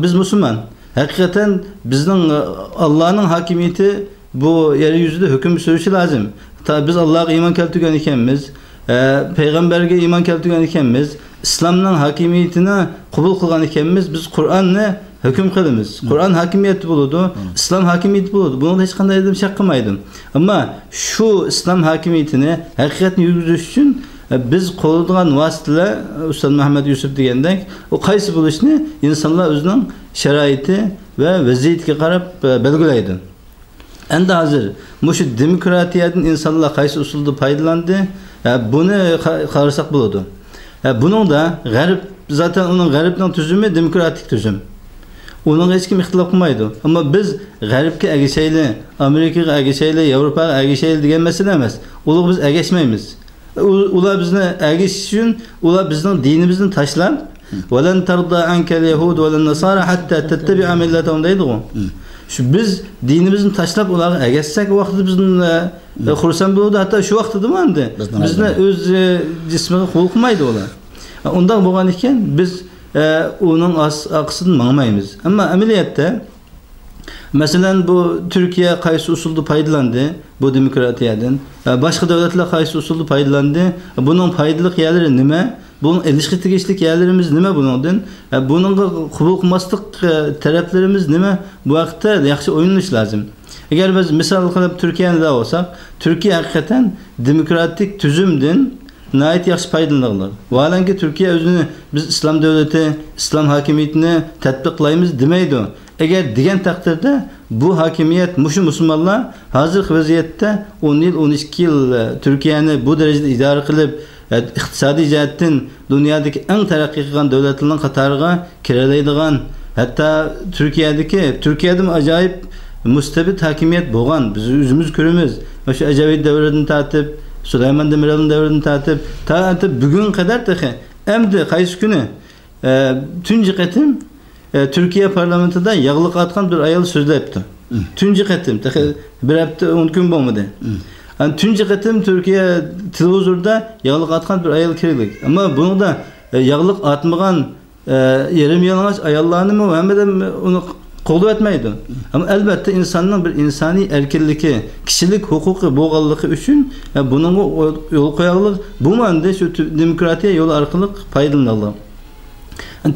بىز مۇسۇلمان. ھەقىقەتەن بىزنىڭ، ئە، ئاللانىڭ ھاكىمىيىتى بۇ يەر يۈزىدە ھۆكۈم سۈرۈشى لازىم. تا بىز ئاللاغا ئىمان كەلتۈرگەن ئىكەنمىز، ئە، پەيغەمبەرگە ئىمان كەلتۈرگەن ئىكەنمىز، ئىسلامنىڭ ھاكىمىيىتىنى قوبۇل قىلغان ئىكەنمىز، بىز قۇرئاننى ھۆكۈم قىلىمىز. قۇرئان ھاكىمىيەتتە بولىدۇ، ئىسلام ھاكىمىيىتى بولىدۇ. بۇنىڭدا ھېچقانداق ئادەم شەك قىلمايدۇ. ئەمما شۇ ئىسلام ھاكىمىيىتىنى ھەقىقەتنى يۈرگۈزۈش ئۈچۈن، ئە، بىز قوللىنىدىغان ۋاسىتىلەر، ئۇستاز مەھمەت يۈسۈپ دېگەندەك، ئۇ قايسى بولۇشىنى ئىنسانلار ئۆزىنىڭ شارائىتى ۋە ۋەزىيىتىگە قاراپ، ئە، بەلگىلەيدۇ. ئەمدى ھازىر مۇشۇ دېموكراتىيەدىن ئىنسانلار قايسى ئۇسۇلدا پايدىلاندى؟ ئە، بۇنى قا-، قارىساق بولىدۇ. ئە، بۇنىڭدا غەرب، زاتەن ئۇنىڭ، غەربنىڭ تۈزۈمى دېموكراتىك تۈزۈم. ئۇنىڭغا ھېچكىم ئىختىلاپ قىلمايدۇ. ئەمما بىز غەربكە ئەگىشەيلى، ئامېرىكىغا ئەگىشەيلى، ياۋروپاغا ئەگىشەيلى دېگەن مەسىلە ئەمەس. ئۇلارغا بىز ئەگەشمەيمىز. ئۇ-، ئۇلار بىزنى ئەگىشىش ئۈچۈن، ئۇلار بىزنىڭ دىنىمىزنى تاشلاپ، «ولن ترضى عنك اليهود ولا النصارى حتى تتبع ملتهم» دەيدىغۇ. شۇ بىز دىنىمىزنى تاشلاپ ئۇلارغا ئەگەشسەك، ئۇ ۋاقىتتا بىزدىن، ئە، خۇرسەن بولىدۇ. ھەتتا شۇ ۋاقىتتىمۇ ئەمدى بىزنى بىزنى ئۆز، ئە، جىسمىغا قوبۇل قىلمايدۇ ئۇلار. ئۇنداق بولغان ئىكەن، بىز، ئە، ئۇنىڭ ئاس-، ئارقىسىدىن ماڭمايمىز. ئەمما ئەمەلىيەتتە، مەسىلەن، بۇ تۈركىيە قايسى ئۇسۇلدا پايدىلاندى بۇ دېموكراتىيەدىن؟ ئە، باشقا دۆلەتلەر قايسى ئۇسۇلدا پايدىلاندى؟ بۇنىڭ پايدىلىق يەرلىرى نېمە؟ بۇنىڭ ئېلىشقا تېگىشلىك يەرلىرىمىز نېمە بۇنىڭدىن؟ ئە، بۇنىڭغا قوبۇل قىلماسلىق، ئە، تەرەپلىرىمىز نېمە؟ بۇ ھەقتە ياخشى ئويلىنىش لازىم. ئەگەر بىز مىسال قىلىپ تۈركىيەنى ئالساق، تۈركىيە ھەقىقەتەن دېموكراتىك تۈزۈمدىن ناھايىتى ياخشى پايدىلىنىدۇ. ۋاھالەنكى، تۈركىيە ئۆزىنى «بىز ئىسلام دۆلىتى، ئىسلام ھاكىمىيىتىنى تەتبىقلايمىز» دېمەيدۇ. ئەگەر دېگەن تەقدىردە، بۇ ھاكىمىيەت، مۇشۇ مۇسۇلمانلار ھازىرقى ۋەزىيەتتە ئون يىل، ئون ئىككى يىل، ئە، تۈركىيەنى بۇ دەرىجىدە ئىدارە قىلىپ، ئە، ئىقتىسادىي جەھەتتىن دۇنيادىكى ئەڭ تەرەققىي قىلغان دۆلەتلەرنىڭ قاتارىغا كىرەلەيدىغان، ھەتتا تۈركىيەدىكى، تۈركىيەدىمۇ ئاجايىپ مۇستەبىت ھاكىمىيەت بولغان، بىز ئۆزىمىز كۆرىمىز. مۇشۇ ئەجەۋىت دەۋرىدىن تارتىپ، سۇلايمان دېمىرەلنىڭ دەۋرىدىن تارتىپ، تا ئەتە بۈگۈنگە قەدەر تېخى. ئەمدى قايسى كۈنى، ئە، تۇنجى قېتىم، ئە، تۈركىيە پارلامېنتىدا ياغلىق ئاتقان بىر ئايال سۆزلەپتۇ. تۇنجى قېتىم، تېخى بىر ھەپتە، ئون كۈن بولمىدى. ئەمدى تۇنجى قېتىم تۈركىيە تېلېۋىزوردا ياغلىق ئاتقان بىر ئايال كىرگۈلۈك. ئەمما بۇنىڭدا، ئە، ياغلىق ئاتمىغان ئە، يېرىم يالىڭاچ ئاياللارنىمۇ ھەممىدىن ئۇنى قوغدىۋەتمەيدۇ. ئەمما ئەلۋەتتە ئىنساننىڭ بىر ئىنسانىي ئەركىنلىكى، كىشىلىك ھوقۇقى بولغانلىقى ئۈچۈن، ئە، بۇنىڭغا يول قوياغلىق، بۇمۇ ئەمدى شۇ تۈ-، دېموكراتىيە يولى ئارقىلىق پايدىلىنىدۇ.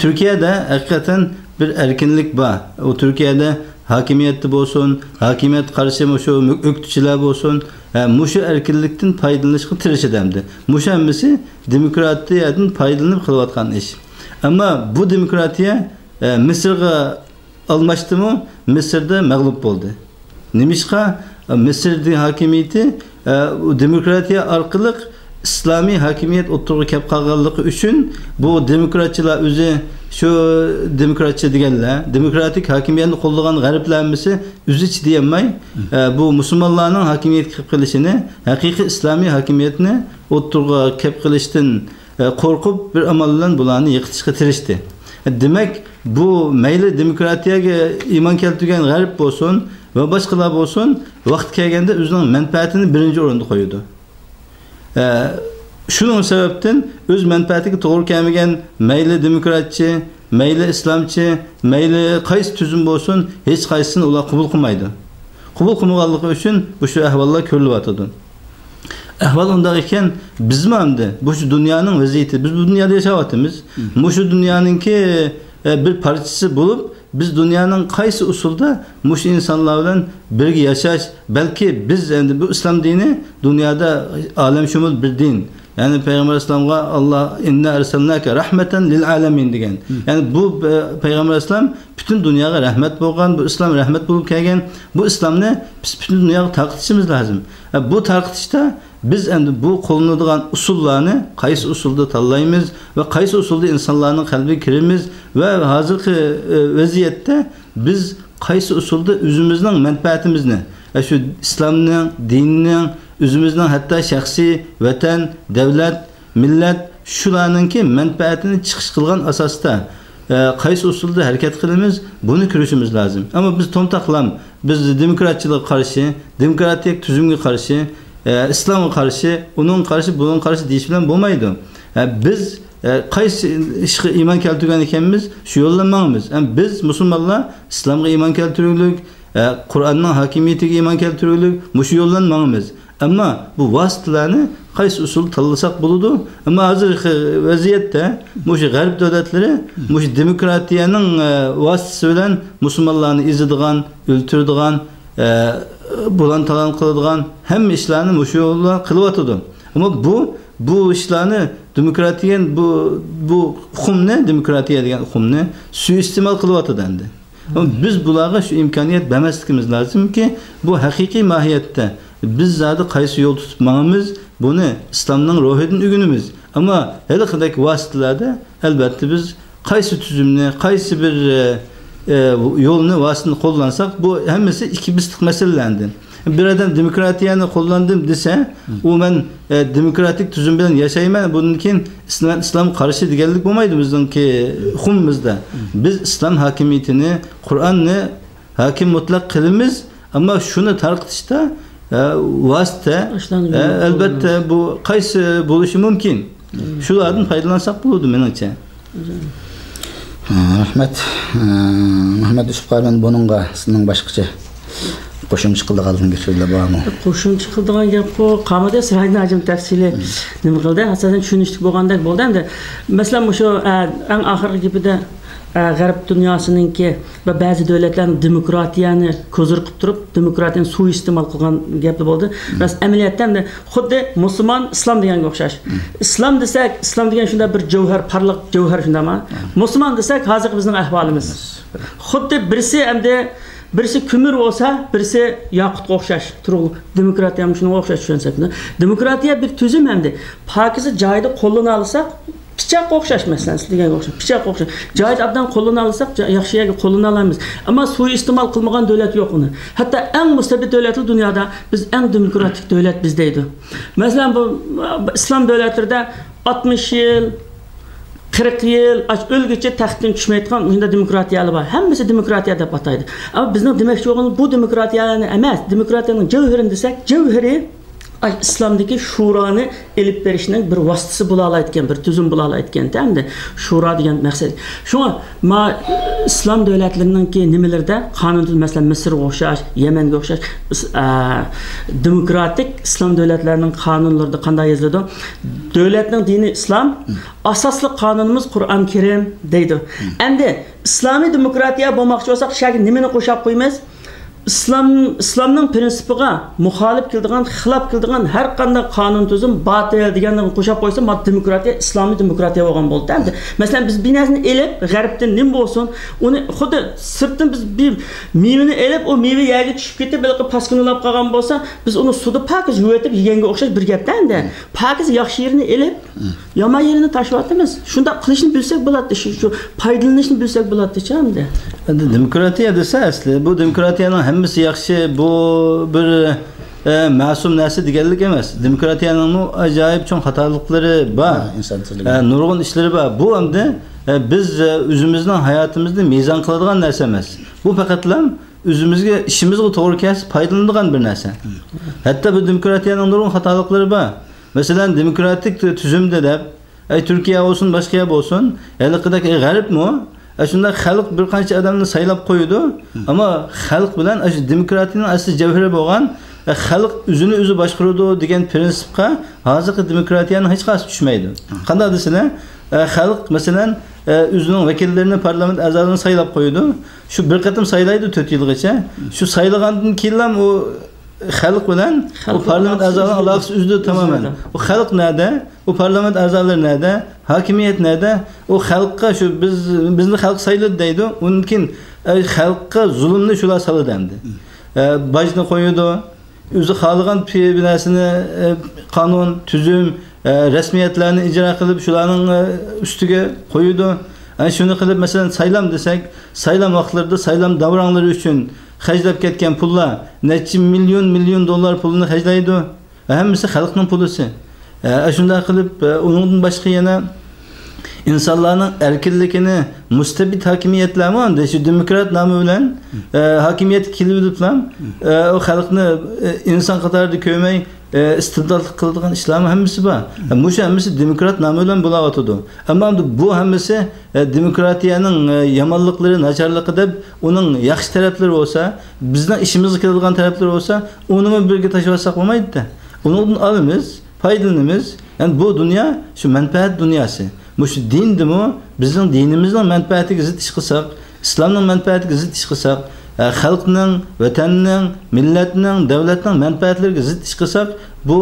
تۈركىيەدە ھەقىقەتەن بىر ئەركىنلىك بار. ئۇ تۈركىيەدە ھاكىمىيەتتە بولسۇن، ھاكىمىيەتكە قارشى مۇشۇ مۆ-، ئۆكتىچىلەر بولسۇن، ئە، مۇشۇ ئەركىنلىكتىن پايدىلىنىشقا تىرىشىدۇ ئەمدى. مۇشۇ ھەممىسى دېموكراتىيەدىن پايدىلىنىپ قىلىۋاتقان ئىش. ئەمما بۇ دېموكراتىيە، ئە، مىسىرغا ئالماشتىمۇ، مىسىردا مەغلۇپ بولدى. نېمىشقا؟ مىسىر ھاكىمىيىتى، ئە، دېموكراتىيە ئارقىلىق ئىسلامىي ھاكىمىيەت ئوتتۇرىغا كەپ قالغانلىقى ئۈچۈن، بۇ دېموكراتچىلار ئۆزى، شۇ دېموكراتچى دېگەنلەر، دېموكراتىك ھاكىمىيەتنى قوللىغان غەربلەر ھەممىسى ئۆزى چىدىيالماي، ئە، بۇ مۇسۇلمانلارنىڭ ھاكىمىيەتكە كېلىپ قېلىشىنى، ھەقىقىي ئىسلامىي ھاكىمىيەتنى ئوتتۇرىغا كېلىپ قېلىشتىن، ئە، قورقۇپ، بىر ئامال بىلەن بۇلارنى يىقىتىشقا تىرىشتى. دېمەك، بۇ مەيلى دېموكراتىيەگە ئىمان كەلتۈرگەن غەرب بولسۇن ۋە باشقىلار بولسۇن، ۋاقتى كەلگەندە ئۆزىنىڭ مەنپەئەتىنى بىرىنچى ئورۇندا قويىدۇ. ئە، شۇنىڭ سەۋەبتىن ئۆز مەنپەئەتىگە توغرا كەلمىگەن مەيلى دېموكراتچى، مەيلى ئىسلامچى، مەيلى قايسى تۈزۈم بولسۇن، ھېچقايسىسىنى ئۇلار قوبۇل قىلمايدۇ. قوبۇل قىلمىغانلىقى ئۈچۈن مۇشۇ ئەھۋاللار كۆرۈلۈۋاتىدۇ. ئەھۋال ئۇنداق ئىكەن، بىزمۇ ئەمدى مۇشۇ دۇنيانىڭ ۋەزىيىتى، بىز بۇ دۇنيادا ياشاۋاتىمىز. مم. مۇشۇ دۇنيانىڭكى، ئە، بىر پارچىسى بولۇپ، بىز دۇنيانىڭ قايسى ئۇسۇلدا مۇشۇ ئىنسانلار بىلەن بىرگە ياشاش، بەلكى بىز ئەمدى بۇ ئىسلام دىنى دۇنيادا ئالەمشۇمۇل بىر دىن. يەنى پەيغەمبەر ئەلەيھىسسالامغا ئاللا، «ئىننا ئەرسەلناكە رەھمەتەن لىل ئالەمىن» دېگەن. مم. يەنى بۇ، ئە، پەيغەمبەر ئەلەيھىسسالام پۈتۈن دۇنياغا رەھمەت بولغان، بۇ ئىسلام رەھمەت بولۇپ كەلگەن. بۇ ئىسلامنى بىز پۈتۈن دۇنياغا تارقىتىشىمىز لازىم. ئە، بۇ تارقىتىشتا بىز ئەمدى بۇ قوللىنىدىغان ئۇسۇللارنى قايسى ئۇسۇلدا تاللايمىز ۋە قايسى ئۇسۇلدا ئىنسانلارنىڭ قەلبىگە كىرىمىز ۋە ھازىرقى، ئە، ۋەزىيەتتە بىز قايسى ئۇسۇلدا ئۆزىمىزنىڭ مەنپەئەتىمىزنى، ئە، شۇ ئىسلامنىڭ، دىننىڭ، ئۆزىمىزنىڭ ھەتتا شەخسىي، ۋەتەن، دەۋلەت، مىللەت، شۇلارنىڭكى مەنپەئەتىنى چىقىش قىلغان ئاساستا، ئە، قايسى ئۇسۇلدا ھەرىكەت قىلىمىز، بۇنى كۆرۈشىمىز لازىم. ئەمما بىز تومتاقلام، بىز دېموكراتچىلىققا قارشى، دېموكراتىك تۈزۈمگە قارشى، ئە، ئىسلامغا قارشى، ئۇنىڭغا قارشى، بۇنىڭغا قارشى دېيىش بىلەن بولمايدۇ. ئە، بىز، ئە، قايسى ئىشقا ئىمان كەلتۈرگەن ئىكەنمىز، شۇ يولدا ماڭىمىز. ئەمما بىز مۇسۇلمانلار ئىسلامغا ئىمان كەلتۈرگۈلۈك، ئە، قۇرئاننىڭ ھاكىمىيىتىگە ئىمان كەلتۈرگۈلۈك، مۇشۇ يولدىن ماڭىمىز. ئەمما بۇ ۋاسىتىلەرنى قايسى ئۇسۇلدا تاللىساق بولىدۇ؟ ئەمما ھازىرقى ۋەزىيەتتە مۇشۇ غەرب دۆلەتلىرى مۇشۇ دېموكراتىيەنىڭ، ئە، ۋاسىتىسى بىلەن مۇسۇلمانلارنى ئېزىدىغان، ئۆلتۈرىدىغان، ئە، بۇلان-تالان قىلىدىغان ھەممە ئىشلارنى مۇشۇ يول بىلەن قىلىۋاتىدۇ. ئەمما بۇ، بۇ ئىشلارنى دېموكراتىيە، بۇ، بۇ ئۇقۇمنى، دېموكراتىيە دېگەن ئۇقۇمنى سۇيىئىستېمال قىلىۋاتىدۇ ئەمدى. ئەمما بىز بۇلارغا شۇ ئىمكانىيەت بەرمەسلىكىمىز لازىمكى، بۇ ھەقىقىي ماھىيەتتە بىز زادى قايسى يول تۇتۇپ ماڭىمىز، بۇنى ئىسلامنىڭ روھىدىن ئۆگىنىمىز. ئەمما ھېلىقىدەك ۋاسىتىلەردە، ئەلۋەتتە، بىز قايسى تۈزۈمنى، قايسى بىر، ئە، ئە، يولنى، ۋاسىتىنى قوللانساق، بۇ ھەممىسى ئىككى بىستىق مەسىلىلەر ئەمدى. بىر ئادەم دېموكراتىيەنى قوللاندىم دېسە، ئۇ مەن، ئە، دېموكراتىك تۈزۈم بىلەن ياشايمەن، بۇندىن كېيىن ئىسلام، ئىسلامغا قارشى دېگەنلىك بولمايدۇ بىزنىڭكى ئۇقۇمىمىزدا. بىز ئىسلام ھاكىمىيىتىنى، قۇرئاننى ھاكىم مۇتلەق قىلىمىز، ئەمما شۇنى تارقىتىشتا، ئە، ۋاسىتە، ئە، ئەلۋەتتە، بۇ قايسى بولۇشى مۇمكىن؟ شۇلاردىن پايدىلانساق بولىدۇ، مېنىڭچە. ھە، رەھمەت. ھە، مۇھەممەد يۈسۈپ قارى، مەن بۇنىڭغا سىزنىڭ باشقىچە قوشۇمچە قىلىدىغان گېپىڭىز بارمۇ؟ قوشۇمچە قىلىدىغان گەپقۇ قالمىدى، سىراجدىن ھاجىم تەپسىلىي نېمە قىلدى؟ ئاساسەن چۈشىنىشلىك بولغاندەك بولدى ئەمدى. مەسىلەن، مۇشۇ، ئە، ئەڭ ئاخىرقى گېپىدە، ئە، غەرب دۇنياسىنىڭكى ۋە بەزى دۆلەتلەرنىڭ دېموكراتىيەنى كوزىر قىلىپ تۇرۇپ، دېموكراتىيەنى سۇيىئىستېمال قىلغان گەپلا بولدى. راست، ئەمەلىيەتتە ئەمدى خۇددى مۇسۇلمان، ئىسلام دېگەنگە ئوخشاش. ئىسلام دېسەك، ئىسلام دېگەن شۇنداق بىر جەۋھەر، پارلاق جەۋھەر، شۇنداقمۇ؟ مۇسۇلمان دېسەك، ھازىرقى بىزنىڭ ئەھۋالىمىز. خۇددى بىرسى ئەمدى، بىرسى كۆمۈر بولسا، بىرسى ياقۇتقا ئوخشاش. تۇرۇق، دېموكراتىيە ھەم شۇنىڭغا ئوخشاش چۈشەنسەك. دېموكراتىيە بىر تۈزۈم ئەمدى. پاكىزە جايىدا قوللىنالىساق، پىچاققا ئوخشاش، مەسىلەن، سىز دېگەنگە ئوخشاش. پىچاققا ئوخشاش. جايىدا ئابدان قوللىنالىساق، جا-، ياخشى يەرگە قوللىنالايمىز. ئەمما سۇيىئىستېمال قىلمىغان دۆلەت يوق ئۇنى. ھەتتا ئەڭ مۇستەبىت دۆلەتلا دۇنيادا، بىز ئەڭ دېموكراتىك دۆلەت بىز دەيدۇ. مەسىلەن، بۇ، بۇ ئىسلام دۆلەتلىرىدە ئاتمىش يىل، قىرىق يىل، ئاش-، ئۆلگۈچە تەختتىن چۈشمەيدىغان مۇشۇنداق دېموكراتىيەلەر بار. ھەممىسى دېموكراتىيە دەپ ئاتايدۇ. ئەمما بىزنىڭ دېمەكچى بولغىنىمىز بۇ دېموكراتىيەلەرنى ئەمەس، دېموكراتىيەنىڭ جەۋھىرىنى دېسەك، جەۋھىرى ئىسلامدىكى شۇرانى ئېلىپ بېرىشنىڭ بىر ۋاسىتىسى بولالايدىكەن، بىر تۈزۈم بولالايدىكەن ئەمدى شۇرا دېگەن مەقسەت. شۇڭا ما ئىسلام دۆلەتلىرىنىڭكى نېمىلىرىدە قانۇن تۈزۈم، مەسىلەن، مىسىرغا ئوخشاش، يەمەنگە ئوخشاش، ئىس-، ئە، دېموكراتىك ئىسلام دۆلەتلەرنىڭ قانۇنلىرىدا قانداق يېزىلىدۇ؟ دۆلەتنىڭ دىنى ئىسلام، ئاساسلىق قانۇنىمىز قۇرئان كەرىم دەيدۇ. ئەمدى ئىسلامىي دېموكراتىيە بولماقچى بولساق، شۇ يەرگە نېمىنى قوشاپ قويىمىز؟ ئىسلام، ئىسلامنىڭ پرىنسىپىغا مۇخالىپ كېلىدىغان، خىلاپ كېلىدىغان ھەر قانداق قانۇن تۈزۈم باتىل دېگەننى قوشاپ قويسا، ما دېموكراتىيە، ئىسلامىي دېموكراتىيە بولغان بولدى. ئەمدى، مەسىلەن، بىز بىر نەرسىنى ئېلىپ، غەربتىن نېمە بولسۇن، ئۇنى خۇددى سىرتتىن بىز بىر مېۋىنى ئېلىپ، ئۇ مېۋە يەرگە چۈشۈپ كېتىپ، ھېلىقى پاسكىنىلاپ قالغان بولسا، بىز ئۇنى سۇدا پاكىز يۇۋېتىپ يېگەنگە ئوخشاش بىر گەپتە ئەمدى. پاكىز ياخشى يېرىنى ئېلىپ، يامان يېرىنى تاشلىۋاتىمىز. شۇنداق قىلىشنى بىلسەك بولاتتى، شۇ، شۇ پايدىلىنىشنى بىلسەك بولاتتىچۇ ئەمدى. ئەمدى دېموكراتىيە دېسە ئەسلى، بۇ دېموكراتىيەنىڭ ھەممىسى ياخشى، بۇ بىر، ئە، مەسۇم نەرسە دېگەنلىك ئەمەس. دېموكراتىيەنىڭمۇ ئاجايىپ چوڭ خاتالىقلىرى بار. ھە، ئىنسان تىلىگە. ئە، نۇرغۇن ئىشلىرى بار. بۇ ئەمدى، ئە، بىز، ئە، ئۆزىمىزنىڭ ھاياتىمىزنى مىزان قىلىدىغان نەرسە ئەمەس. بۇ پەقەتلا ئۆزىمىزگە، ئىشىمىزغا توغرا كەلسە پايدىلىنىدىغان بىر نەرسە. ھەتتا بۇ دېموكراتىيەنىڭ نۇرغۇن خاتالىقلىرى بار. مەسىلەن، دېموكراتىك تۈ-، تۈزۈمدە دەپ، ئەي، تۈركىيە بولسۇن، باشقا يەر بولسۇن، ھېلىقىدەك، ئەي، غەربمۇ، ئەي، شۇنداق خەلق بىر قانچە ئادەمنى سايلاپ قويىدۇ، ئەمما خەلق بىلەن ئاشۇ دېموكراتىيەنىڭ ئەسلى جەۋھىرى بولغان، ئەي، خەلق ئۆزىنى ئۆزى باشقۇرىدۇ دېگەن پىرىنسىپقا ھازىرقى دېموكراتىيەنىڭ ھېچقايسى چۈشمەيدۇ. قانداق دېسىلە، ئەي، خەلق، مەسىلەن، ئەي، ئۆزىنىڭ ۋەكىللىرىنى، پارلامېنت ئەزالىرىنى سايلاپ قويىدۇ. شۇ بىر قېتىم سايلايدۇ تۆت يىلغىچە. شۇ سايلىغاندىن كېيىنلا ئۇ خەلق بىلەن ئۇ پارلامېنت ئەزالىرىنىڭ ئالاقىسى ئۈزۈلىدۇ تامامەن. ئۇ خەلق نەدە؟ ئۇ پارلامېنت ئەزالىرى نەدە؟ ھاكىمىيەت نەدە؟ ئۇ خەلققە شۇ بىز، بىزنى خەلق سايلىدى دەيدۇ. ئۇندىن كېيىن، ئە، خەلققە زۇلۇمنى شۇلار سالىدۇ ئەمدى. ئە، باجنى قويىدۇ. ئۆزى خالىغان پى-، بىر نەرسىنى، ئە، قانۇن، تۈزۈم، ئە، رەسمىيەتلەرنى ئىجرا قىلىپ، شۇلارنىڭ، ئە، ئۈستىگە قويىدۇ. ئە، شۇنى قىلىپ، مەسىلەن، سايلام دېسەك، سايلام ۋاقىتلىرىدا سايلام داۋراڭلىرى ئۈچۈن خەجلەپ كەتكەن پۇللار، نەچچە مىليون، مىليون دوللار پۇلىنى خەجلەيدۇ. ھەممىسى خەلقنىڭ پۇلىسى. ئە، شۇنداق قىلىپ، ئە، ئۇنىڭدىن باشقا يەنە ئىنسانلارنىڭ ئەركىنلىكىنى مۇستەبىت ھاكىمىيەتلەرمۇ ئەمدى شۇ دېموكرات نامى بىلەن، ئە، ھاكىمىيەتكە كېلىۋېلىپلا، ئە، ئۇ خەلقنى، ئە، ئىنسان قاتارىدا كۆرمەي، ئە، ئىستىبداتلىق قىلىدىغان ئىشلارمۇ ھەممىسى بار. ئە، مۇشۇ ھەممىسى دېموكرات نامى بىلەن بولاۋاتىدۇ. ئەمما ئەمدى بۇ ھەممىسى، ئە، دېموكراتىيەنىڭ، ئە، يامانلىقلىرى، ناچارلىقى دەپ ئۇنىڭ ياخشى تەرەپلىرى بولسا، بىزنىڭ ئىشىمىزغا كېلىدىغان تەرەپلىرى بولسا، ئۇنىمۇ بىرگە تاشلىۋەتسەك بولمايدۇ-دە. ئۇنىڭدىن ئالىمىز، پايدىلىنىمىز. يەنى بۇ دۇنيا شۇ مەنپەئەت دۇنياسى. مۇشۇ دىندىمۇ بىزنىڭ دىنىمىزنىڭ مەنپەئەتىگە زىت ئىش قىلساق، ئىسلامنىڭ مەنپەئەتىگە زىت ئىش قىلساق، ئە، خەلقنىڭ، ۋەتەننىڭ، مىللەتنىڭ، دۆلەتنىڭ مەنپەئەتلىرىگە زىت ئىش قىلساق، بۇ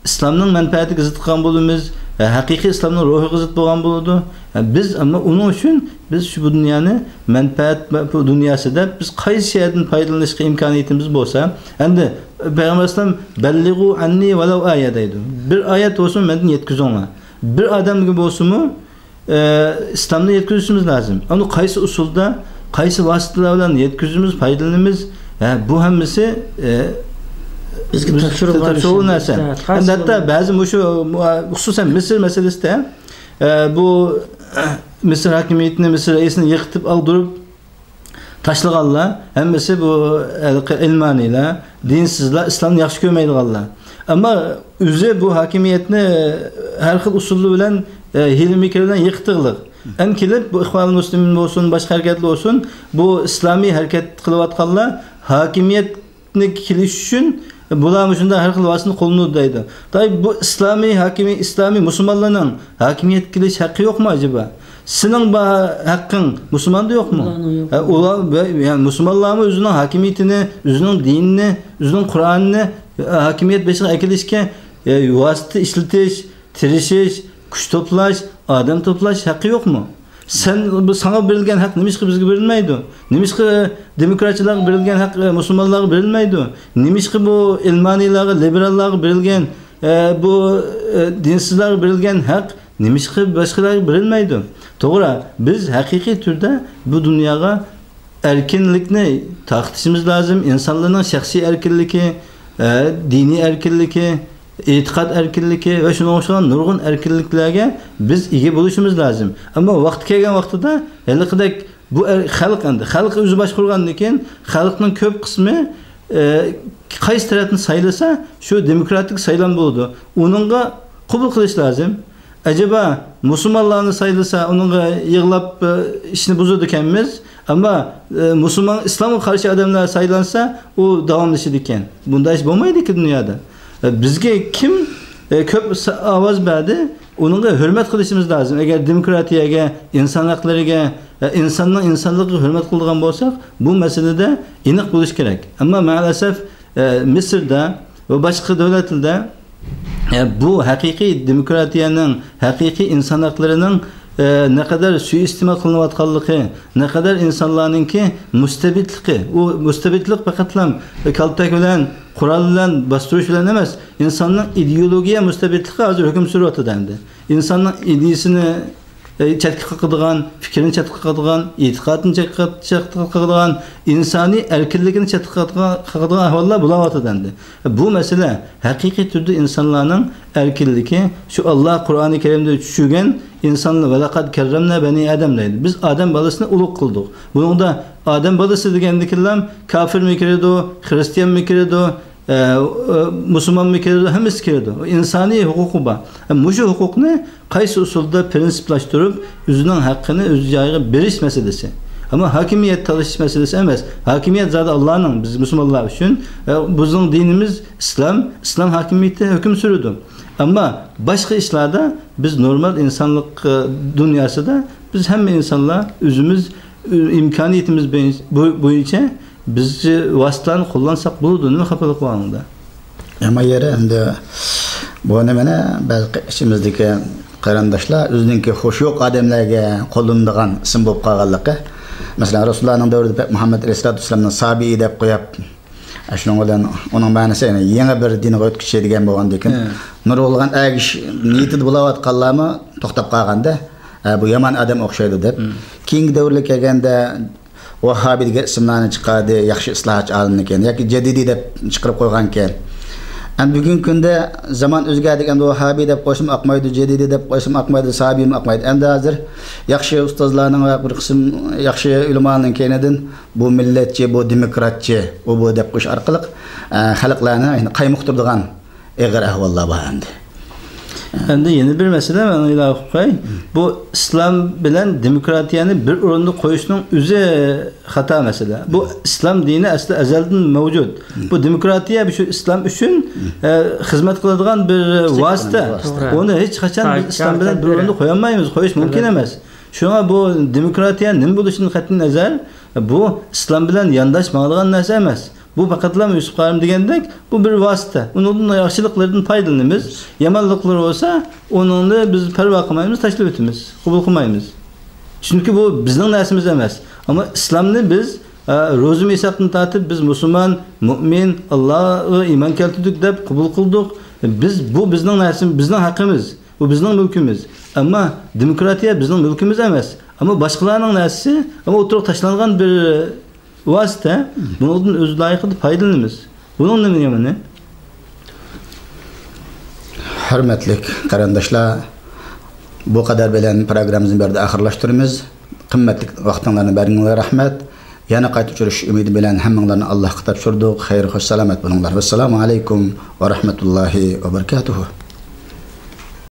ئىسلامنىڭ مەنپەئەتىگە زىت قىلغان بولىمىز، ئە، ھەقىقىي ئىسلامنىڭ روھىغا زىت بولغان بولىدۇ. ئە، بىز ئەمما ئۇنىڭ ئۈچۈن بىز شۇ بۇ دۇنيانى مەنپەئەت بۇ دۇنياسى دەپ، بىز قايسى يەردىن پايدىلىنىشقا ئىمكانىيىتىمىز بولسا، ئەمدى پەيغەمبەر ئەلەيھىسسالام، «بەللىغۇ ئەننى ۋەلەۋ ئايە» دەيدۇ. بىر ئايەت بولسۇن مەندىن يەتكۈزۈڭلار. بىر ئادەمگە بولسىمۇ، ئە، ئىسلامنى يەتكۈزۈشىمىز لازىم. ئۇنى قايسى ئۇسۇلدا، قايسى ۋاسىتىلەر بىلەن يەتكۈزىمىز، پايدىلىنىمىز، ھە، بۇ ھەممىسى، ئە، بىزگە بىز تاپشۇرۇلغان تاپشۇرۇلغان نەرسە. نەرسە. ھەتتا بەزى مۇشۇ، خۇسۇسەن مىسىر مەسىلىسىدە، ئە، بۇ مىسىر ھاكىمىيىتىنى، مىسىر رەئىسىنى يىقىتىپ ئاغدۇرۇپ، تاشلىغانلار ھەممىسى بۇ ھېلىقى ئىلمانىيلار، دىنسىزلار، ئىسلامنى ياخشى كۆرمەيدىغانلار. ئەمما ئۆزى بۇ ھاكىمىيەتنى ھەر خىل ئۇسۇللار بىلەن، ھىيلە-مىكىر بىلەن يىقىتىغلىق. ئەنە كېلىپ بۇ ئىخۋانۇل مۇسلىمىن بولسۇن، باشقا ھەرىكەتلەر بولسۇن، بۇ ئىسلامىي ھەرىكەت قىلىۋاتقانلار ھاكىمىيەت كېلىش ئۈچۈن بۇلار مۇشۇنداق ھەر خىل ۋاسىتىنى قوللىنىدۇ دەيدۇ. داي، بۇ ئىسلامىي ھاكىمىي-، ئىسلامىي مۇسۇلمانلارنىڭ ھاكىمىيەتكە كېلىش ھەققى يوقمۇ ئەجەبا؟ سېنىڭ بار ھەققىڭ مۇسۇلماندا يوقمۇ؟ ئۇلارنىڭ يوق. ھە، ئۇلار، يەنى مۇسۇلمانلارمۇ ئۆزىنىڭ ھاكىمىيىتىنى، ئۆزىنىڭ دىنىنى، ئۆزىنىڭ قۇرئانىنى، ھە، ھاكىمىيەت بېشىغا ئەكېلىشكە، ھە، ۋاسىتە ئىشلىتىش، تىرىشىش، كۈچ توپلاش، ئادەم توپلاش ھەققى يوقمۇ؟ سەن، بۇ ساڭا بېرىلگەن ھەق نېمىشقا بىزگە بېرىلمەيدۇ؟ نېمىشقا دېموكراتچىلارغا بېرىلگەن ھەق، ئە، مۇسۇلمانلارغا بېرىلمەيدۇ؟ نېمىشقا بۇ ئىلمانىيلارغا، لىبېراللارغا بېرىلگەن، ئە، بۇ، ئە، دىنسىزلارغا بېرىلگەن ھەق نېمىشقا باشقىلارغا بېرىلمەيدۇ؟ توغرا، بىز ھەقىقىي تۈردە بۇ دۇنياغا ئەركىنلىكنى تارقىتىشىمىز لازىم. ئىنسانلارنىڭ شەخسىي ئەركىنلىكى، ئە، دىنىي ئەركىنلىكى، ئېتىقاد ئەركىنلىكى ۋە شۇنىڭغا ئوخشىغان نۇرغۇن ئەركىنلىكلەرگە بىز ئىگە بولۇشىمىز لازىم. ئەمما ۋاقتى كەلگەن ۋاقتىدا ھېلىقىدەك بۇ ئەر-، خەلق ئەمدى، خەلق ئۆزى باشقۇرغاندىن كېيىن خەلقنىڭ كۆپ قىسمى ئە، قايسى تەرەپنى سايلىسا، شۇ دېموكراتىك سايلام بولىدۇ. ئۇنىڭغا قوبۇل قىلىش لازىم. ئەجەبا، مۇسۇلمانلارنى سايلىسا، ئۇنىڭغا يىغلاپ، ئە، ئىشنى بۇزىدىكەنمىز. ئەمما، ئە، مۇسۇلمان، ئىسلامغا قارشى ئادەملەر سايلانسا، ئۇ داۋاملىشىدىكەن. بۇنداق ئىش بولمايدىكەن دۇنيادا. ئە، بىزگە كىم، ئە، كۆپ سا-، ئاۋاز بەردى، ئۇنىڭغا ھۆرمەت قىلىشىمىز لازىم. ئەگەر دېموكراتىيەگە، ئىنسان ھەقلىرىگە، ئە، ئىنساننىڭ ئىنسانلىقىغا ھۆرمەت قىلىدىغان بولساق، بۇ مەسىلىدە ئېنىق بولۇش كېرەك. ئەمما مەلەسەف، ئە، مىسىردا ۋە باشقا دۆلەتلەردە، ئە، بۇ ھەقىقىي دېموكراتىيەنىڭ، ھەقىقىي ئىنسان ھەقلىرىنىڭ، ئە، نەقەدەر سۇيىئىستېمال قىلىنىۋاتقانلىقى، نەقەدەر ئىنسانلارنىڭكى مۇستەبىتلىقى، ئۇ مۇستەبىتلىق پەقەتلا كالتەك بىلەن، قورال بىلەن باستۇرۇش بىلەن ئەمەس، ئىنساننىڭ ئىدېئولوگىيە مۇستەبىتلىقى ھازىر ھۆكۈم سۈرۈۋاتىدۇ ئەمدى. ئىنساننىڭ ئىدىيىسىنى، ئە، چەتكە قاقىدىغان، پىكرىنى چەتكە قاقىدىغان، ئېتىقادىنى چەتكە، چەتكە قاقىدىغان، ئىنسانىي ئەركىنلىكىنى چەتكە قاقىدىغان، قاقىدىغان ئەھۋاللار بولاۋاتىدۇ ئەمدى. بۇ مەسىلە ھەقىقىي تۈردە ئىنسانلارنىڭ ئەركىنلىكى، شۇ ئاللا قۇرئانى كەرىمدە چۈشۈرگەن ئىنسانلار، «ۋەلەقەد كەررەمنە بەنى ئادەم» دەيدۇ. بىز ئادەم بالىسىنى ئۇلۇغ قىلدۇق. بۇنىڭدا ئادەم بالىسى دېگەندىكىنلا كاپىرمۇ كىرىدۇ، خرىستىيانمۇ كىرىدۇ، ئە، ئە، مۇسۇلمانمۇ كىرىدۇ، ھەممىسى كىرىدۇ. ئىنسانىي ھوقۇقى بار. ئە، مۇشۇ ھوقۇقنى قايسى ئۇسۇلدا پىرىنسىپلاشتۇرۇپ، ئۆزىنىڭ ھەققىنى ئۆز جايىغا بېرىش مەسىلىسى. ئەمما ھاكىمىيەت تالىشىش مەسىلىسى ئەمەس. ھاكىمىيەت زادى ئاللانىڭ، بىز مۇسۇلمانلار ئۈچۈن، ئە، بىزنىڭ دىنىمىز ئىسلام، ئىسلام ھاكىمىيىتى ھۆكۈم سۈرىدۇ. ئەمما باشقا ئىشلاردا بىز نورمال ئىنسانلىق، ئە، دۇنياسىدا بىز ھەممە ئىنسانلار ئۆزىمىز ئىمكانىيىتىمىز بويىچ-، بو-، بويىچە بىز ۋاسىتىلەرنى قوللانساق بولىدۇ، نېمە خاپىلىق بار ئۇندا؟ يامان يېرى ئەمدى بۇ نېمىنى بەلكى ئىچىمىزدىكى قېرىنداشلار ئۆزىنىڭكى خۇشى يوق ئادەملەرگە قوللىنىدىغان ئىسىم بولۇپ قالغانلىقى. مەسىلەن، رەسۇلۇللانىڭ دەۋرىدە پەقەت مۇھەممەد ئەلەيھىسسالاتۇ ۋەسسالامنى سابىي دەپ قويۇپ، شۇنىڭ بىلەن ئۇنىڭ مەنىسى، يەنى يېڭى بىر دىنغا ئۆتكۈچى دېگەن بولغاندىكىن، ھە، نۇرغۇنلىغان ئەگىش نىيىتىدە بولاۋاتقانلارمۇ توختاپ قالغاندا، ھە، بۇ يامان ئادەم ئوخشايدۇ دەپ. ھە. كېيىنكى دەۋرلەرگە كەلگەندە، ۋاھھابىي دېگەن ئىسىملارنى چىقاردى، ياخشى ئىسلاھاتچى ئالىملىكىن ياكى جەدىدىي دەپ چىقىرىپ قويغانىكەن. ئەمدى بۈگۈنكى كۈندە زامان ئۆزگەردى، ئەمدى ۋاھھابىي دەپ قويسىمۇ ئاقمايدۇ، جەدىدىي دەپ قويسىمۇ ئاقمايدۇ، سابىيمۇ ئاقمايدۇ. ئەمدى ھازىر ياخشى ئۇستازلارنىڭ ۋە بىر قىسىم ياخشى ئۆلىمالارنىڭ كەينىدىن بۇ مىللەتچى، بۇ دېموكراتچى، ئۇ بۇ دەپ قويۇش ئارقىلىق، ئە، خەلقلەرنى قايمۇقتۇرىدىغان ئېغىر ئەھۋاللار بار ئەمدى. ئەمدى يەنە بىر مەسىلە، مەن ئىلاۋە قىلىپ قوياي. بۇ ئىسلام بىلەن دېموكراتىيەنى بىر ئورۇندا قويۇشنىڭ ئۆزى خاتا مەسىلە. بۇ ئىسلام دىنى ئەسلى ئەزەلدىن مەۋجۇت. بۇ دېموكراتىيە شۇ ئىسلام ئۈچۈن، ئە، خىزمەت قىلىدىغان بىر ۋاسىتە. توغرا. ئۇنى ھېچ قاچان بىز ئىسلام بىلەن بىر ئورۇندا قويالمايمىز، قويۇش مۇمكىن ئەمەس. شۇڭا بۇ دېموكراتىيە نېمە بولۇشىدىن قەتئىينەزەر، بۇ ئىسلام بىلەن يانداش ماڭىدىغان نەرسە ئەمەس. بۇ پەقەتلا يۈسۈپ قارىم دېگەندەك، بۇ بىر ۋاسىتە. ئۇنىڭدىن ياخشىلىقلىرىدىن پايدىلىنىمىز. يامانلىقلىرى بولسا، ئۇنىڭنى بىز پەرۋا قىلمايمىز، تاشلىۋېتىمىز، قوبۇل قىلمايمىز. چۈنكى بۇ بىزنىڭ نەرسىمىز ئەمەس. ئەمما ئىسلامنى بىز، ئە، روزى مىساقتىن تارتىپ بىز مۇسۇلمان، مۇئمىن، ئاللاغا ئىمان كەلتۈردۇق دەپ قوبۇل قىلدۇق. بىز، بۇ بىزنىڭ نەرسىمىز، بىزنىڭ ھەققىمىز، بۇ بىزنىڭ مۈلكىمىز. ئەمما دېموكراتىيە بىزنىڭ مۈلكىمىز ئەمەس. ئەمما باشقىلارنىڭ نەرسىسى، ئەمما ئوتتۇرىغا تاشلانغان بىر ۋاسىتە، بۇنىڭدىن ئۆز لايىقىدا پايدىلىنىمىز. بۇنىڭ نېمە يامىنى؟ ھۆرمەتلىك قېرىنداشلار، بۇ قەدەر بىلەن پروگراممىمىزنى بۇ يەردە ئاخىرلاشتۇرىمىز. قىممەتلىك ۋاقتىڭلارنى بەرگىنىڭلارغا رەھمەت. يەنە قايتا ئۇچرىشىش ئۈمىدى بىلەن ھەممىڭلارنى ئاللاھقا تاپشۇردۇق. خەير، خوش، سالامەت بولۇڭلار. ۋەسسالامۇ ئەلەيكۇم ۋە رەھمەتۇللاھى ۋە بەرىكاتۇھۇ.